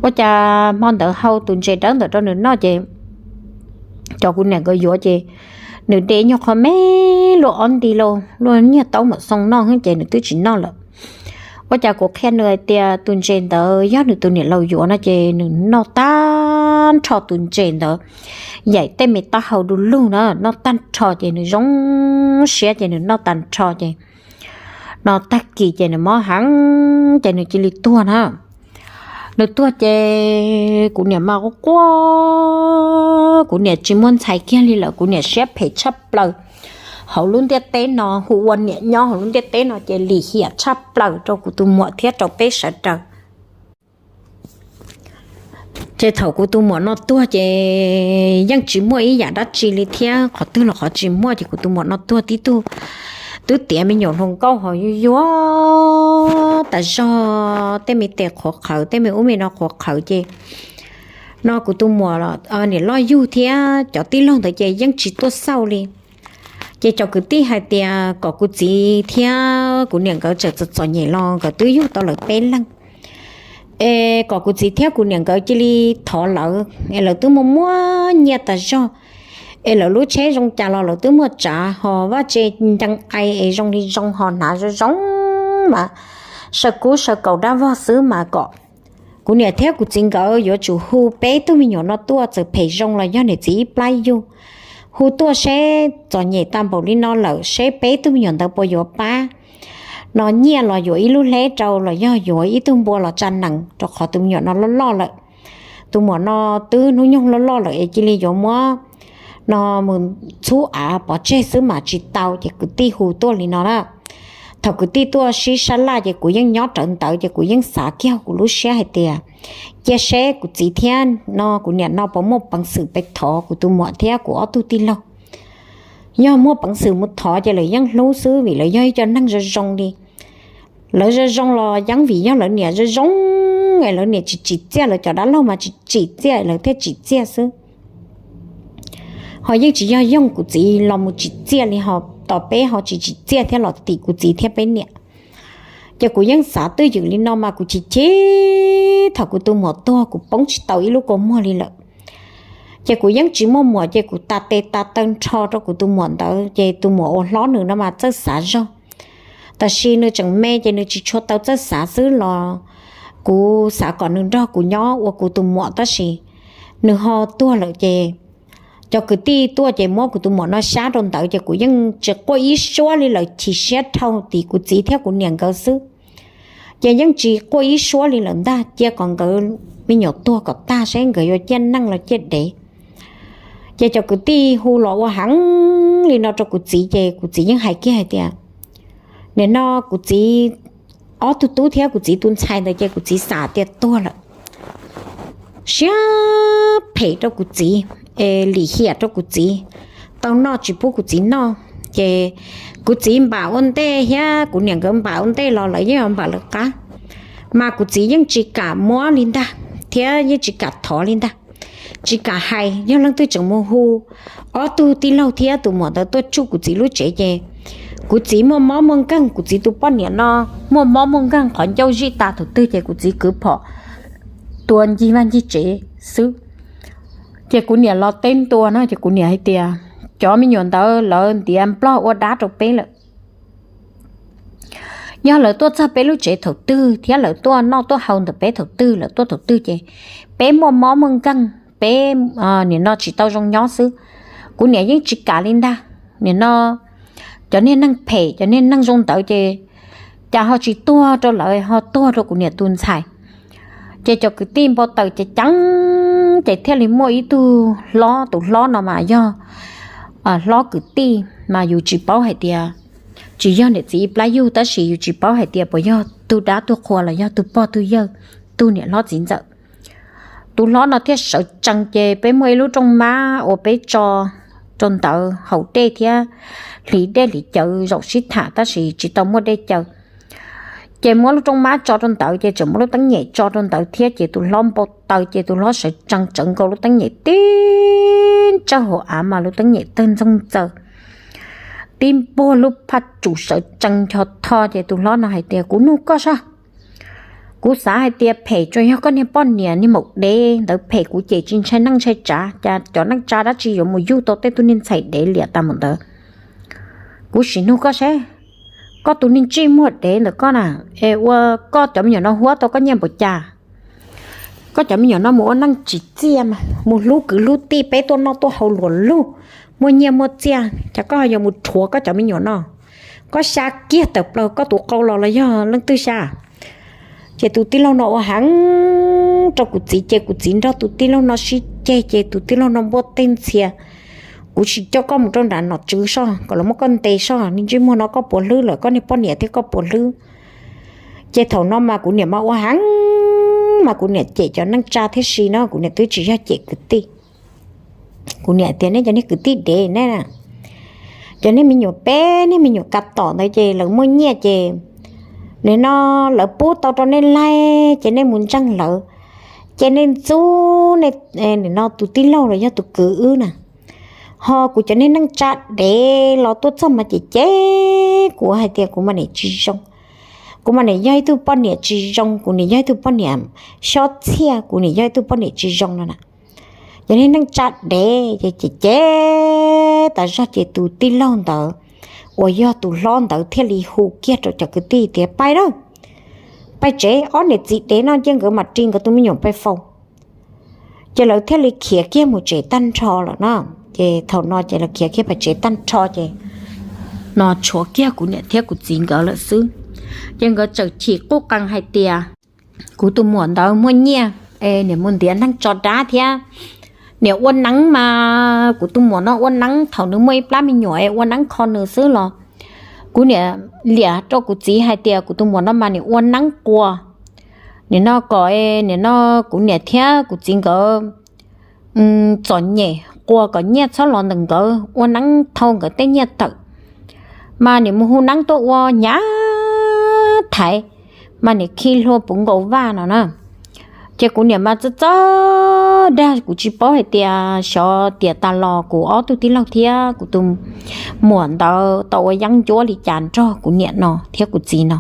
ua cas hmo ntawd hau tus ntses dawb ntawd rau nws noj ces cov kuv niam nkawd yuav ces nws de nyuag qho me luaj ob nti lauj, luaj niag taub mom xoo noj ces nws twb tsis noj lawm. Ua cas kuv qhia nws hais tias tus ntses ntawd yog nws tus niam laus yuav no ces nws noj tag nrho tus ntses ntawd, yaim tej me taub hau du lug na, noj tag nrho ces nws zoo siab ces nws noj tag nrho ces no tag kis ces nws mob heev ces nws cia li tuag na. Nws tuag ces kuv niam mas quaj quaj, kuv niam tsis muaj ntxhais kiag li lawm, kuv niam siab phem tshaj plaws. Hauv lub ntiaj teb no hu ua niam nyob hauv lub ntiaj teb no ces lim hiam tshaj plaws rau kuv tus muam thiab rau peb sawv daws. Ces thaum kuv tus muam no tuag ces yeej tsis muaj ib yam dab tsi li thiab, qhov twg los qhov tsis muaj ces kuv tus muam no tuag tib tug twb tiav me nyuam hluas nkauj ho yuag yuag tas zog, tej me tes qhuav qhawv tej me ub me no qhuav qhawv ces no kuv tus muam niam loj yug thiab cov tij laug ntawd ces yeej tsis tuaj xauj li. Ces cov kwv tij hais tias kom kuv txiv thiab kuv niam nkawd tseem txom txom nyem los nkawd twb yug tau lawv peb leeg, es kom kuv txiv thiab kuv niam nkawd cia li thov lawv es lawv twb muaj muaj nyiaj tas zog, es lawv lub tsheb zoo cas los lawv twb muaj tsav ho vaj tse ncees ai es zoo li zoo ho hnav zoo zoo mas saw kub saw kaus dab vog xwb mas kom kuv niam thiab kuv txiv nkawd yuav tsum hu peb tug me nyuam no tuaj, txawm phem zoo los yog niam txiv ib plab yug, hu tuaj seb txom nyem tag npaum li no lawm seb peb tug me nyuam ntawd puas yuav pab. No nyiaj los yuav ib lub hleb rau los yog yuav ib tug npua los tsa nees rau qhov tus me nyuam no loj loj lawm. Tus muam no twb hnub nyoog loj loj lawm es cia li yuav muab no mus txhub av pov tseg xwb mas tsis tau ces kwv tij hu tuaj li no na. Thaum kwv tij tuaj sib sab laj ces kuv yeej nyob rawv ntawd ces kuv yeej xav kiag kuv lub siab hais tias cia seb kuv txiv thiab no kuv niam no puas muaj peev xwm pes thov kuv tus muam thiab kuv ob tug tij laug. Yog muaj peev xwm mus thov ces lawv yeej hlub xwb vim lawv yog ib co neeg zoo zoo li. Lawv zoo zoo los yeej vim yog lawv niam zoo zoo es lawv niam tsis tsim txiaj, lawv cov dab laug mas tsis tsim txiaj lawv thiaj tsim txiaj xwb. Ho yeej tsis yog yoog kuv txiv los mus tsim txiaj li ho tos peb ho tsis tsim txiaj thiab los tim kuv txiv thiab peb niam. Ces kuv yeej xav twj ywm li no mas kuv chim chim thaum kuv tus muam tuag kuv poob tsis tau ib lub kua muag li lawm. Ces kuv yeej tsis muaj muam ces kuv tas tes tas taw nrho rau kuv tus muam ntawd ces tus muam uas hlob nws no mas txawj xav zog. Tab sis nws tseem me ces nws tsis tshua tau txawj xav xwb los kuv xav kom nws nrog kuv nyob ua kuv tus muam tab sis nws ho tuag lawm ces cov kwv tij tuaj ces muab kuv tus muam no xyab rau ntawd ces kuv yeej tsis quaj ib suab li lawm, chim siab dhau tim kuv txiv thiab kuv niam nkawd xwb. Ces yeej tsis quaj ib suab li lawm ntag, cia kom nkawd me nyuam tuag kom tag seb nkawd yuav ciaj neej los ciaj dev. Ces cov kwv tij hu los ua heev li no rau kuv txiv ces kuv txiv yeej hais kiag hais tias, nim no kuv txiv ob tug tub thiab kuv txiv tus ntxhais ntawd ces kuv txiv xav tias tuag lawm, siab phem rau kuv txiv, es lim hiam rau kuv txiv, tau noj tsis pub kuv txiv noj. Ces kuv txiv npam ua ntej thiab kuv niam nkawd npam ua ntej los lawv yeej yuav npam lawv qab, mas kuv txiv yeej tsis kam muab li ntag thiab yeej tsis kam thov li ntag, tsis kam hais. Yog leej twg tseem mus hu ob tug tij laug thiab tus muam ntawd tuaj tsuj kuv txiv lub tsev ces Kuv txiv muaj mob muaj nkeeg, kuv txiv tus poj niam no muaj mob muaj nkeeg, qhov ncauj zij tas thaum twg ces kuv txiv kwv phom tua ncig vaj ncig tsev xwb. Ces kuv niam los teb ntua no ces kuv niam hais tias, cov me nyuam ntawd lawv ntiav nplog ua dab rau peb lawm. Yog lawv tuaj txog peb lub tsev thaum twg thiab lawv tuaj noj tuaj haus ntawm peb thaum twg, lawv tuaj thaum twg ces peb muaj mob muaj nkeeg, peb nim no tsis tau zoo nyob xwb. Kuv niam yeej tsis kam li ntag. Nim no cov niag neeg phem, cov niag neeg zoo ntawd ces cas ho tsis tuag rau lawv, ho tuag rau kuv niam tus ntxhais. Ces cov kwv tij npau taws ces ceeb, ces thiaj li muaj ib tug hlob, tus hlob no mas yog hlob kwv tij mas yus tsis paub hais tias, tsis yog niam txiv ib plab yug, tab sis yus tsis paub hais tias puas yog tug dab tug qhua los yog tug pog tug yawg, tug niam hlob txiv ntxawm. Tus hlob no thiaj sawv tsees, ces peb muaj ib lub rooj mab uas peb tso rau ntawd haus dej thiab hliv dej hliv cawv zaum sib tham, tab sis tsis tau muaj dej cawv. Ces muab lub rooj mab tso rau ntawd, ces tseem muab lub teeb nyem tso rau ntawd thiab, ces tus hlob npau taws, ces tus hlob sawv tsees tsawv nkaus lub teeb nyem tib ntsawj hauv av mas lub teeb nyem tawg ntxoog txaws, tib npuag lub phaj tsum sawv tsees ncho tho. Ces tus hlob no hais tias, kuv nug koj sab, kuv xav hais tias phem tsuas yog koj niag poj niam niag maum dev ntawd phem, kuv ces tsis ntshai neej ntshai tsav, cas cov neej tsa dab tsi yuav mus yug tau tej tug niag ntxhais dev liam tas mus ntawd. Kuv sim nug koj seb, koj tus niag ntsej muag dev ntawm koj na, es ua koj cov me nyuam no huab tau koj nyiaj npaum cas? Koj cov me nyuam no mus ua neej tsim txiaj mas mus hlub kwv hlub tij, peb tuaj noj tuaj haus luam lug, muaj nyiaj muaj txiaj, cas koj yuav mus rhuav koj cov me nyuam no? Koj xya kiag tawm plaws koj tus qau los los yog leej twg xya? Ces tus tij laug no ua heev rau kuv txiv, ces kuv txiv nrog tus tij laug no sib ceg, ces tus tij laug no npuaj tej ntxhia, kuv sim coj koj mus rau nram nom tswv soj kom los muab koj ntes soj, niag ntsej muag no koj puas hlwb lawm, koj niag poj niam thiab koj puas hlwb? Ces thaum no mas kuv niam mas ua heev, mas kuv niam cem cov neej tsa thiab si no, kuv niam twb tsis yog cem kwv tij. Kuv niam tias, nej cov niag kwv tij dev ne, cov niag me nyuam peb niag me nyuam kav tom ntawd ces lawv muaj nyiaj ces nim no lawv pub tau rau nej laij ces nej mus ntseeg lawv, ces nej ntxub nej, nim no tus tij laug los yog tus kwv wb na. Ho kuv cov niag neej tsa dev los tuaj txog mas ces cem kuv hais tias kuv mas niam tsis zoo, kuv mas niam yog ib tug poj niam tsis zoo, kuv niam yog ib tug poj niam xyob txhiaj, kuv niam yog ib tug poj niam tsis zoo no na. Cov niag neej tsa dev ces cem cem tas zog ces tus tij laug ntawd uas yog tus hlob ntawd thiaj li hu kiag rau cov kwv tij tias, pais lawm, pais tsev, ob niam txiv dev no cia nkawd mam ris nkawd tus me nyuam pais faus. Ces lawv thiaj li khiav kiag mus tsev tag nrho lawm na. Ces thaum no ces lawv khiav kiag pais tsev tag nrho ces no tshuav kiag kuv niam thiab kuv txiv nkawd lawm xwb. Ces nkawd txawm chim quj qees hais tias, kuv tus muam ntawd muaj nyiaj es niam mus ntiav neeg tso dab thiab niam ua neeb mas, kuv tus muam no ua neeb thaum nws muaj ib plab me nyuam es ua neeb kho nws xwb los kuv niam liam rau kuv txiv hais tias kuv tus muam no mas niam ua neeb quas. Nim no kom, nim no kuv niam thiab kuv txiv nkawd txom nyem quas kom nyiaj txhob los ntawm nkawd, ua neeb thau nkawd tej nyiaj tawm. Mas niam mus hu neeb tuaj ua hnyav thaiv, mas niam khi hlua puv nkaus vaj no na. Ces kuv niam mas txawj txawj dag, kuv tsis paub hais tias xyov tiam tas los kuv ob tug tij laug thiab kuv tus muam ntawd tau ua yeeb ncuab li cas nrog kuv niam no thiab kuv txiv no.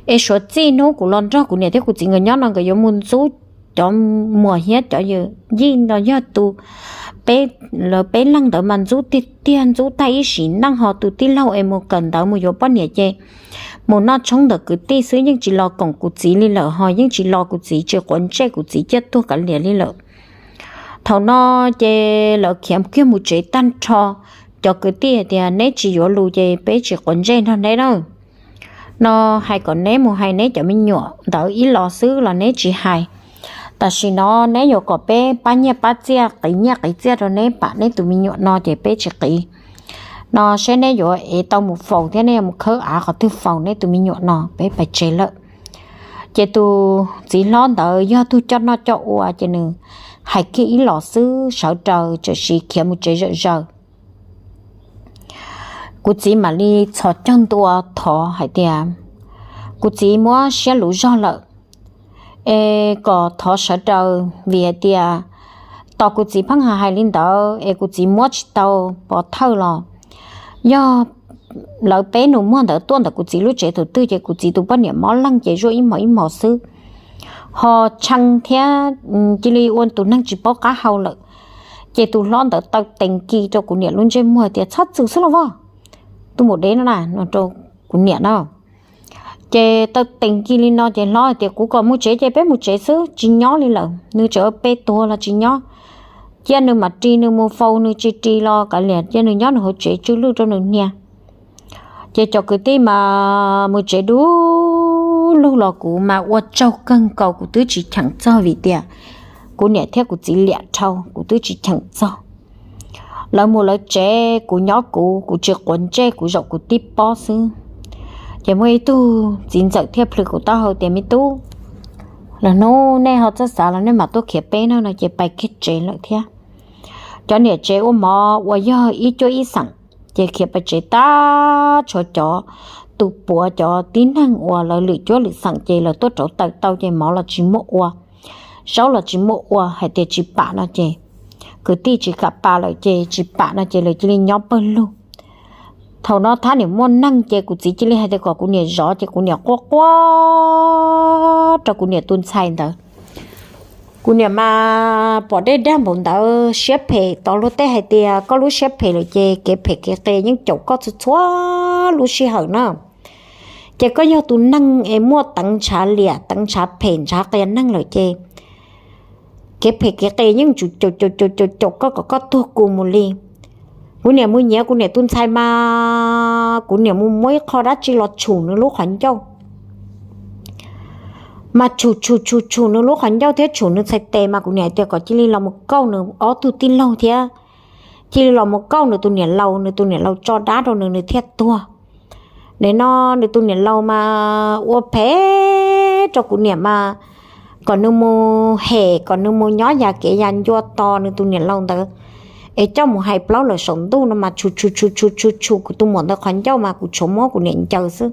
Es suav txij hnub kuv los nrog kuv niam thiab kuv txiv nkawd nyob no nkawd yuav mus ntxub cov muam thiab cov yij no, yog tus peb, lawv peb leeg ntawd mas ntxub tiag tiag, ntxub tag ib sim neej, ho tus tij laug es mus kawm ntawv mus yuav poj niam ces mus noj tshoob ntawm kwv tij xwb, yeej tsis los koom kuv txiv li lawm, ho yeej tsis los kuv txiv, tsis quav ntsej kuv txiv ciaj tuag kav liam li lawm. Thaum no ces lawv khiav kiag mus tsev tag nrho. Cov kwv tij hais tias, neb tsis yuav lus ces peb tsis quav ntsej nrog neb na. No hais kom neb mus hais neb cov me nyuam ntawd ib los xwb los neb tsis hais. Tam sim no neb yuav kom peb pab nyiaj pab txiaj, qiv nyiaj qiv txiaj rau neb pam neb tus me nyuam no ces peb tsis qiv. No seb neb yuav ev tau mus faus thiab neb yuav mus khawb av qhov twg faus neb tus me nyuam no, peb pais tsev lawm. Ces tus txiv hlob ntawd yog tug coj noj coj ua ces nws hais kiag ib los xwb sawv daws txawm sis khiav mus tsev zom zaws. Kuv txiv mam li txhos caug ntua thov hais tias, kuv txiv muab siab luv zog lawm es kom thov sawv daws, vim hais tias tos kuv txiv pheej hais li ntawd es kuv txiv muab tsis tau pov thawj los yog lawv peb nus muag ntawd tuaj ntawm kuv txiv lub tsev thaum twg ces kuv txiv tus poj niam mob leeg ces zuaj ib hmos ib hmos xwb, ho tshee thiab cia li ua tus neeg tsis paub qab hau lawm. Ces tus hlob ntawd taw tees kis rau kuv niam lub ntsej muag tias, Txhob txwm xwb los vos, tus maum dev no na, no rau kuv niam na. Ces taw tees kis li no ces hlob tias, Kuv kom mus tsev ces peb mus tsev xwb, tsis nyob li lawm, nws tseem pe tuag los tsis nyob. Cia nws mam ris nws mus faus, nws tsis ris los kav liam, cia nws nyob nws hauv tsev tsw lwj rau nws hnia. Ces cov kwv tij mas mus tsev du lug los kuv mas ua tsaug kawg nkaus, kuv twb tsis cheem txog vim tias kuv niam thiab kuv txiv liam dhau, kuv twb tsis cheem txog. Lawv mus lawv tsev, kuv nyob kuv, kuv tsis quav ntsej, kuv zaum kuv tib pob xwb. Ces muaj ib tug txiv ntxawm thiaj plhws kuv taub hau tias, Me tub, lwm hnub nej ho txawj xav los nej mam tuaj khiav peb na, no ces pais kiag tsev lawm thiab. Cov niam tsev ua mov uas yog ib cuab ib xeem, ces khiav pais tsev tag, tshuav cov tus puav cov tib neeg uas lawv lwm cuab lwm xeem ces lawv tuaj rauv taws tau ces mov los tsis muaj ua, zaub los tsis muaj ua, hais tias tsis pam no ces kwv tij tsis kam pam lawm ces tsis pam no ces lawv cia li nyob pawg lug. Thaum no thab niam muaj neeg ces kuv txiv cia li hais tias kom kuv niam zov ces kuv niam quaj quaj rau kuv niam tus ntxhais ntawd. Kuv niam mas pom dej dag npaum ntawd siab phem, tos luag tej hais tias koj lub siab phem lawm ces kev phem kev qias yeej caum koj txhua txhua lub sij hawm na. Ces koj yog tus neeg es muaj teev ntshav liam, teev ntshav phem, ntshav qias neeg lawm ces kev phem kev qias yeej tsuas caum caum caum caum caum koj kom koj tuag kus mus li. Kuv niam mus nyiav kuv niam tus ntxhais mas kuv niam mus muab ib qho dab tsi los tshum nws lub qhov ncauj, mas tshum tshum tshum tshum nws lub qhov ncauj thiab tshum nws txhais tes mas kuv niam hais tias kom cia li los mus kauj nws ob tug tij laug thiab cia li los mus kauj nws tus niam laus, nws tus niam laus tso dab rau nws, nws thiaj tuag. Nim no nws tus niam laus mas ua phem rau kuv niam mas kom nws mus hem, kom nws mus nyob yam kev yam ncua tos nws tus niam laus ntawd, es coj mus hais plaub lawm saum ntuj no mas tshum tshum tshum tshum tshum tshum kuv tus muam ntawd qhov ncauj mas kuv tshuav muab kuv niam ncaws xwb.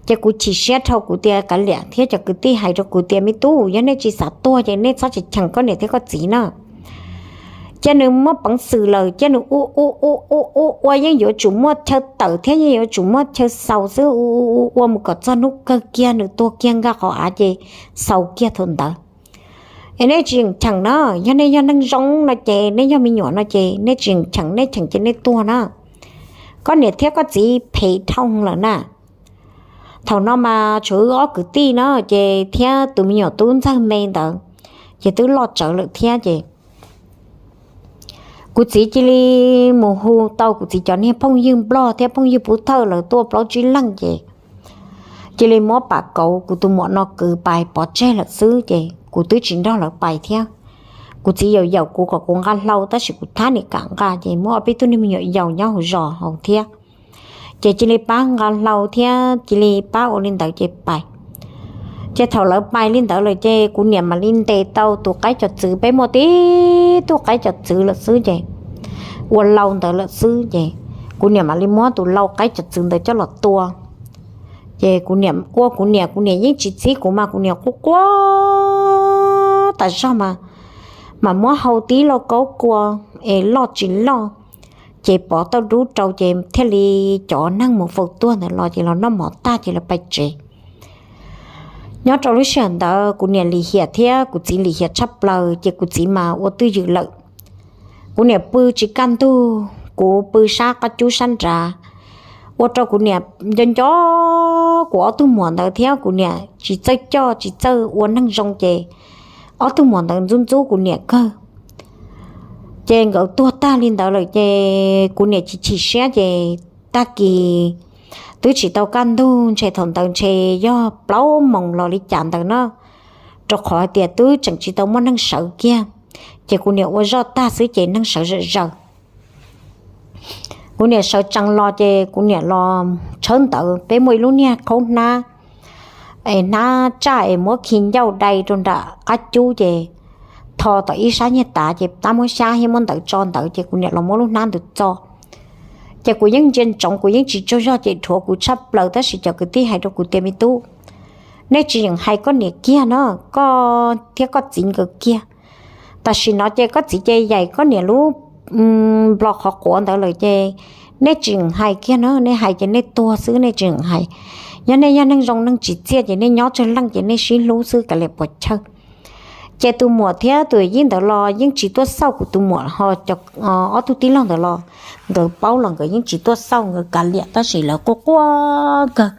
Ces kuv chim siab dhau, kuv tias kav liam thiab cov kwv tij hais rau kuv tias, Me tub, yog nej tsis xav tuag ces nej txhob tsis cheem koj niam thiab koj txiv na. Cia nws muaj peev xwm lawm cia nws ua ua ua ua ua ua yeej yuav tsum muaj chaw tawm thiab yeej yuav tsum muaj chaw xaus xwb, ua ua ua mus kom txog hnub kawg kiag nws tuag kiag nkag qhov av ces xaus kiag thaum ntawd. Es nej tsis cheem na, yog nej yog neeg zoo no ces nej yog me nyuam no ces nej tsis cheem, nej cheem ces nej tuag na. Koj niam thiab koj txiv phem dhau lawm na. Thaum no mas tshuav wb ob kwv tij na ces thiab tus me nyuam tub ntxawg me ntawd ces twb loj tsawv lawm thiab ces kuv txiv cia li mus hu tau kuv txiv cov niag phooj ywg nplog thiab phooj ywg pub thawj lawv tuaj plaub tsib leeg ces cia li muab pam kauv kuv tus muam no kwv pais pov tseg lawm xwb ces kuv twb tsis nrog lawv pais thiab. Kuv txiv yaum yaum kuv kom kuv nqa hlau tab sis kuv thab niam kam nqa ces muaj ob peb tug niag me nyuam yaus nyob hauv zos hauv thiab ces cia li pab nqa hlau thiab cia li pab ua li ntawd ces pais. Ces thaum lawv pais li ntawd lawm ces kuv niam mam li ntes tau tus qaib cov txwv, peb muaj tib tug qaib cov txwv lawm xwb ces ua lau ntawd lawm xwb ces kuv niam mam li muab tus lau qaib cov txwv ntawd coj los tua. Ces kuv niam ua kuv niam, kuv niam yeej tsis txib kuv mas kuv niam quaj quaj tas zog mas, mas muab hau tib lauj kaub kua es loj tsis loj, ces pov tauj dub rau ces thiaj li cov neeg mus faus tuag ntawd los ces los noj mov tag ces lawv pais tsev. Nyob rau lub sij hawm ntawd kuv niam lim hiam thiab kuv txiv lim hiam tshaj plaws ces kuv txiv mas ua twj ywm lawm. Kuv niam pw tsis kaj ntug, kuv pw sab qab cub sab nrad, ua rau kuv niam nco nco kuv ob tug muam ntawd thiab kuv niam tsis txawj coj tsis txawj ua neeg zoo ces ob tug muam ntawd ntxub ntxub kuv niam kawg. Ces nkawd tuag tag li ntawd lawm ces kuv niam chim chim siab ces tag kis twb tsis tau kaj ntug, ntshe thaum ntawd ntshe yog plaub moos los li cas ntawd na, rau qhov hais tias twb tseem tsis tau muaj neeg sawv kiag. Ces kuv niam ua zoj tag xwb ces neeg sawv zom zaws. Kuv niam sawv tsees los ces kuv niam los tshawb ntawd, peb muaj ib lub niag qhaub hnab es hnab tsaj es muab khi ncauj dai rau nram qab cub ces tho tom ib sab nyiag tav ces tab muab xyab thiab muab ntawv tso ntawd ces kuv niam los muab lub hnab ntawd txo. Ces kuv yeej ntsia ntsoov, kuv yeej tsis tsaug zog ces dhuav kuv tshaj plaws tab sis cov kwv tij hais rau kuv tias, Me tub, nej tsis yeem hais koj niam kiag no, koj thiab koj txiv nkawd kiag. Tam sim no ces koj txiv ces yaim koj niam lub nplos qhov quav ntawd lawm ces Nej tseem hais kiag na, nej hais ces nej tuag xwb, nej tseem hais. Yog nej yog neeg zoo neeg tsim txiaj ces nej nyob tsawg leej ces nej sib hlub xwb kav liam puas chawj. Ces tus muam thiab tus yij ntawd los yeej tsis tuaj xauj kuv tus muam, ho ob tug tij laug ntawd los nkawd paub los nkawd yeej tsis tuaj xauj, nkawd kav liam, tab sis lawv quaj quaj kawg.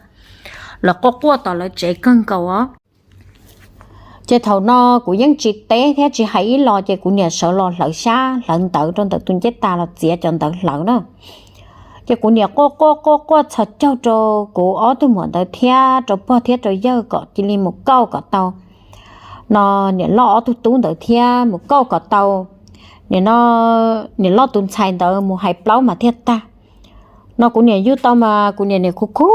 Lawv quaj quaj tom lawv tsev kawg nkaus os. Ces thaum no kuv yeej tsis teb thiab tsis hais ib los, ces kuv niam sawv los hlawv xyab hlawv ntawv rau ntawm tus ncej tas los txiav cov ntawv hlawv na. Ces kuv niam quaj quaj quaj quaj txhos caug rau kuv ob tug muam ntawd thiab rau pog thiab rau yawg kom cia li mus kauj kom tau. No niam loj ob tug tub ntawd thiab mus kauj kom tau. Nim no niam loj tus ntxhais ntawd mus hais plaub mas thiaj tag. No kuv niam yug tau mas kuv niam niam khuv khuv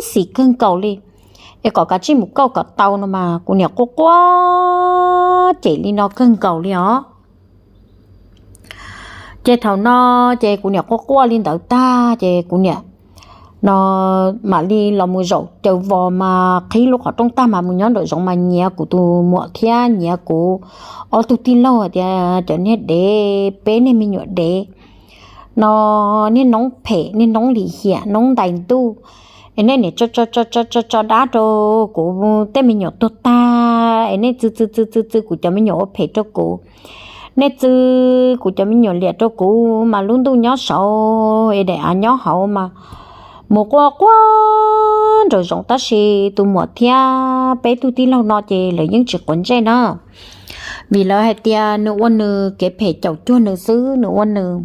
xim kawg nkaus li, es kom kav tsij mus kauj kom tau no mas kuv niam quaj quaj cem li no kawg nkaus li os. Ces thaum no ces kuv niam quaj quaj li ntawd tag ces kuv niam no mam li los mus zaum caws vos mas qhib lub qhov rooj tag mas mus nyob nraum zoov mas nyiav kuv tus muam thiab nyiav kuv ob tug tij laug tias cov niag dev, peb niag me nyuam dev no, niag noob phem, niag noob lim hiam, noob ntais ntuj, es nej niam tso dab rau kuv tej me nyuam tuag tag, es nej txw txw txw txw txw kuv cov me nyuam ua phem rau kuv, nej txw kuv cov me nyuam liam rau kuv mas lub ntuj nyob saud es daim av nyob hauv mas mus quaj quaj nraum zoov tab sis tus muam thiab peb tug tij laug no ces lawv yeej tsis quav ntsej na. Vim lawv hais tias nws ua nws kev phem caum cuag nws xwb, nws ua nws,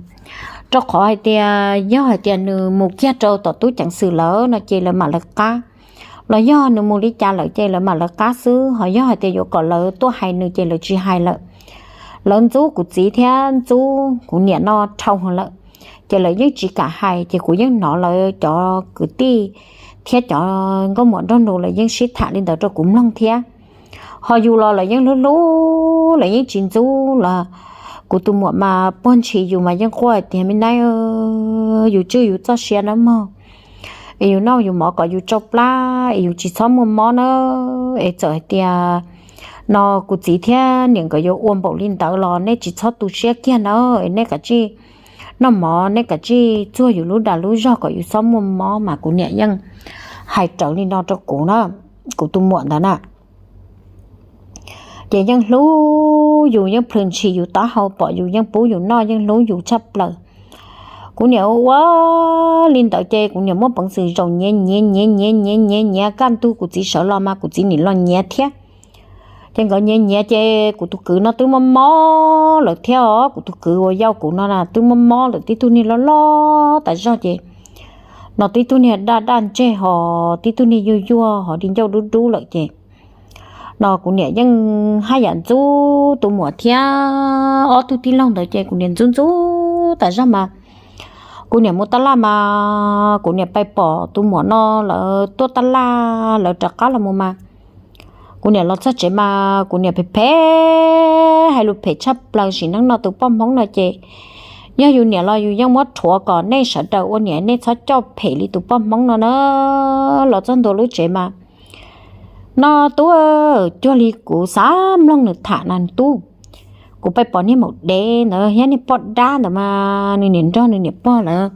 rau qhov hais tias yog hais tias nws mus kiag rau tom tub ceev xwm lawm no ces lawv mam lawv qab, los yog nws mus li cas lawm ces lawv mam lawv qab xwb, ho yog hais tias yuav kom lawv tuaj hais nws ces lawv tsis hais lawm. Lawv ntxub kuv txiv thiab ntxub kuv niam no dhau lawm, ces lawv yeej tsis kam hais, ces kuv yeej hnov lawv cov kwv tij thiab cov nkauj muam nraug nus lawv yeej sib tham li ntawd rau kuv mloog thiab. Ho yus los lawv yeej hlub hlub, lawv yeej tsis ntxub los. Kuv tus muam mas puag ntshis yus mas yeej quaj tias me nab, yus tswj yus txoj sia nawb mog, es yus noj yus mov kom yus tsau plab es yus tsis txhob muaj mob na. Es txawm hais tias no kuv txiv thiab niam nkawd yuav ua npaum li ntawd los nej tsis txhob tu siab kiag na, es nej kav tsij noj mov, nej kav tsij txuag yus lub dag lub zog kom yus txhob muaj mob mas kuv niam yeej hais raws li no rau kuv na, kuv tus muam ntawd na. Ces yeej hlub yus, yeej plhws ntshis yus taub hau pom yus yeej pub yus noj, yeej hlub yus tshaj plaws. Kuv niam ua ua li ntawd ces kuv niam muaj peev xwm zaum nyiav nyiav nyiav nyiav nyiav nyiav kaj ntug kuv txiv sawv los mas kuv txiv nim los nyiav thiab. Ces nkawd nyiav nyiav ces kuv tus kwv no twb mob mob lawm thiab os, kuv tus kwv uas yau kuv no na twb mob mob lawm, tib tug niag loj loj tas zog ces no tib tug niag daj daj ntseg ho tib tug niag yuag yuag ho di ncauj dub dub lawm ces no kuv niam yeej haj yam ntxub tus muam thiab ob tug tij laug ntawd ces kuv niam ntxub ntxub tas zog mas kuv niam mus tab laj mas kuv niam pais pom tus muam no lawv tuaj tab laj lawv rov qab los mus mas kuv niam los txog tsev mas kuv niam phem phem hais lus phem tshaj plaws sim neej no tus poj Hmoob no ces yog yus niam los yus yeej muab rhuav kom nej sawv daws ua niam nej txhob coj phem li tus poj Hmoob no na. Los txog ntua lub tsev mas no tub, cuag li kuv xav mloog nws tham na tub. Kuv pais pom niag maum dev ntawd thiab niag poj dab ntawd mas nws niam nrog nws niam pog lawm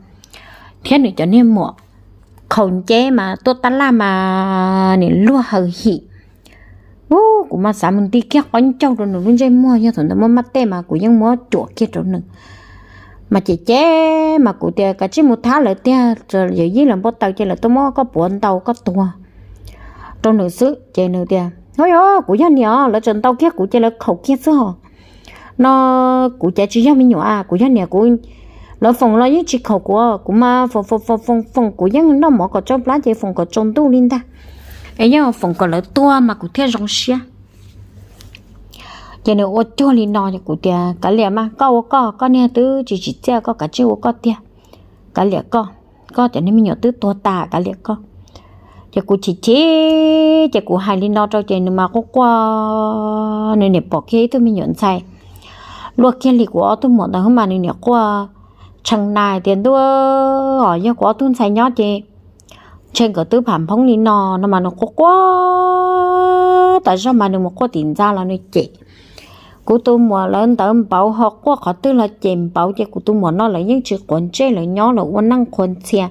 thiab nws cov niag muam qhaus nceb mas tuaj tab laj mas nim luag hawm him. Ub, kuv mas xav mus nti kiag qaub ncaug rau nws lub ntsej muag, yog thaum ntawd muaj maj tej mas kuv yeej muab cuam kiag rau nws. Mas ces ces mas kuv tias kav tsij mus thab lawv tiag, yawm yij lawv npau taws ces lawv tuaj muab koj puav ntaus koj tuag rau nws xwb. Ces nws tias, o yog kuv yog niam, lawv tseem ntaus kiag kuv ces lawv khaum kiag xwb hos. No kuv cas tsis yog me nyuam a, kuv yog niam kuv, lawv foom los yeej tsis khaum kuv, kuv mas foom foom foom foom foom kuv yeej noj mov kom tsau plab ces foom kom tsaus ntuj li ntag, es yeej foom kom lawv tuag mas kuv thiaj zoo siab. Ces nws ua cuag li no, kuv tias kav liam mas koj ua koj, koj niag twb tsis tsim txiaj, koj kav tsij ua koj tiag, kav liam koj, koj cov niag me nyuam twb tuag tas kav liam koj. Ces kuv chim chim, ces kuv hais li no rau ces nws mas quaj quaj, nws niam pom kiag ib tug me nyuam ntxhais luaj kiag li kuv ob tug muam ntawd mas nws niam quaj tshee na tias ntuj, yog kuv ob tug ntxhais nyob ces ntshe nkawd twb pham nphoob li no no mas nws quaj quaj tas zog mas nws mus quaj tim ntxa los nws cem Kuv tus muam lawv ntawd npauv ho quaj qhov twg los ces npauv, ces kuv tus muam no lawv yeej tsis quav ntsej, lawv nyob lawv ua neej qhuas ntxhias.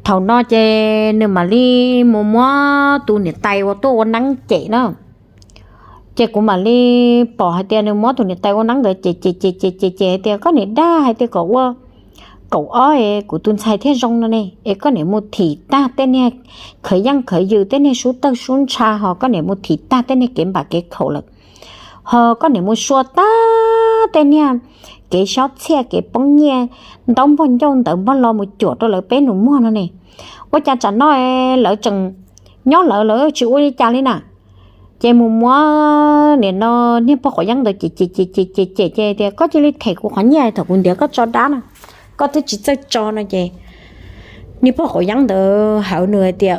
Thaum no ces nws mam li mus muab tus niam tais uas tuaj ua neeb cem na. Ces kuv mam li pom hais tias nws muab tus niam tais ua neeb ntawd cem cem cem cem cem cem hais tias koj niam dab hais tias kom ua kaum ob es kuv tus ntxhais thiaj zoo no ne, es koj niam mus thim tag tej niag khawv yeej khawv yws, tej niag sub tawg sub ntsha, ho koj niam mus thim tag tej niag kev npam kev khaum lawm, ho koj niam mus sua tag tej niag kev xyob txhiaj kev poob nyiaj, ntaub npog ncauj ntawv npog lo mus cuam rau lawv peb nus muag no ne. Ua cas tsam no lawv tseem nyob lawv, lawv tsis ua li cas li na. Ces mus muab nim no niag pog quav yeeb ntawd cem cem cem cem cem cem ces tias koj cia li them kuv qhov nyiaj thaum kuv ntiav koj tso dab na, koj twb tsis txawj tso no ces niag pog quav yeeb ntawd hawv nws hais tias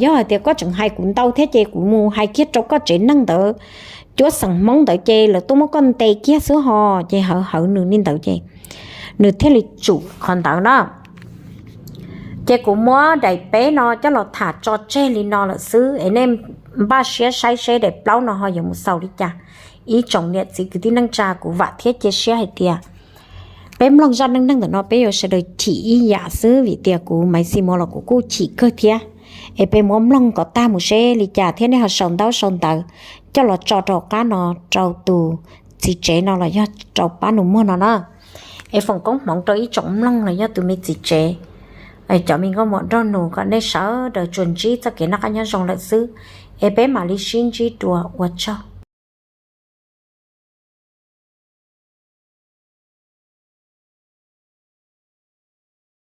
yog hais tias koj tseem hais kuv ntau thiab ces kuv mus hais kiag rau koj tsev neeg ntawd, cuab xeem Hmoob ntawd ces lawv tuaj muab koj ntes kiag xwb ho. Ces hawv hawv nws li ntawd ces nws thiaj li tsum qhov ntawd na. Ces kuv muab daim peb no coj los tham tso tseg li no lawm xwb es nej npaj siab saib seb daim plaub no ho yuav mus xaus li cas. Ib tsoom niam txiv kwv tij neej tsa, kuv vam thiab cia siab hais tias peb mloog zaj neej neeg ntawm no peb yuav sawv daws chim ib yam xwb, vim tias kuv Maiv Xis Muas los kuv kuj chim kawg thiab. Es peb muab mloog kom tag mus seb li cas thiab nej ho sau ntaub sau ntawv coj los tso rau qab no rau tus txiv tsev no los yog rau pab nus muag no na. Es foom koob hmoov rau ib tsoom mloog los yog tus me txiv tsev, cov me nkauj muam nraug nus, kom nej sawv daws tsuas ntsib txoj kev noj qab nyob zoo lawm xwb. Es peb mam li sib ntsib dua, ua tsaug.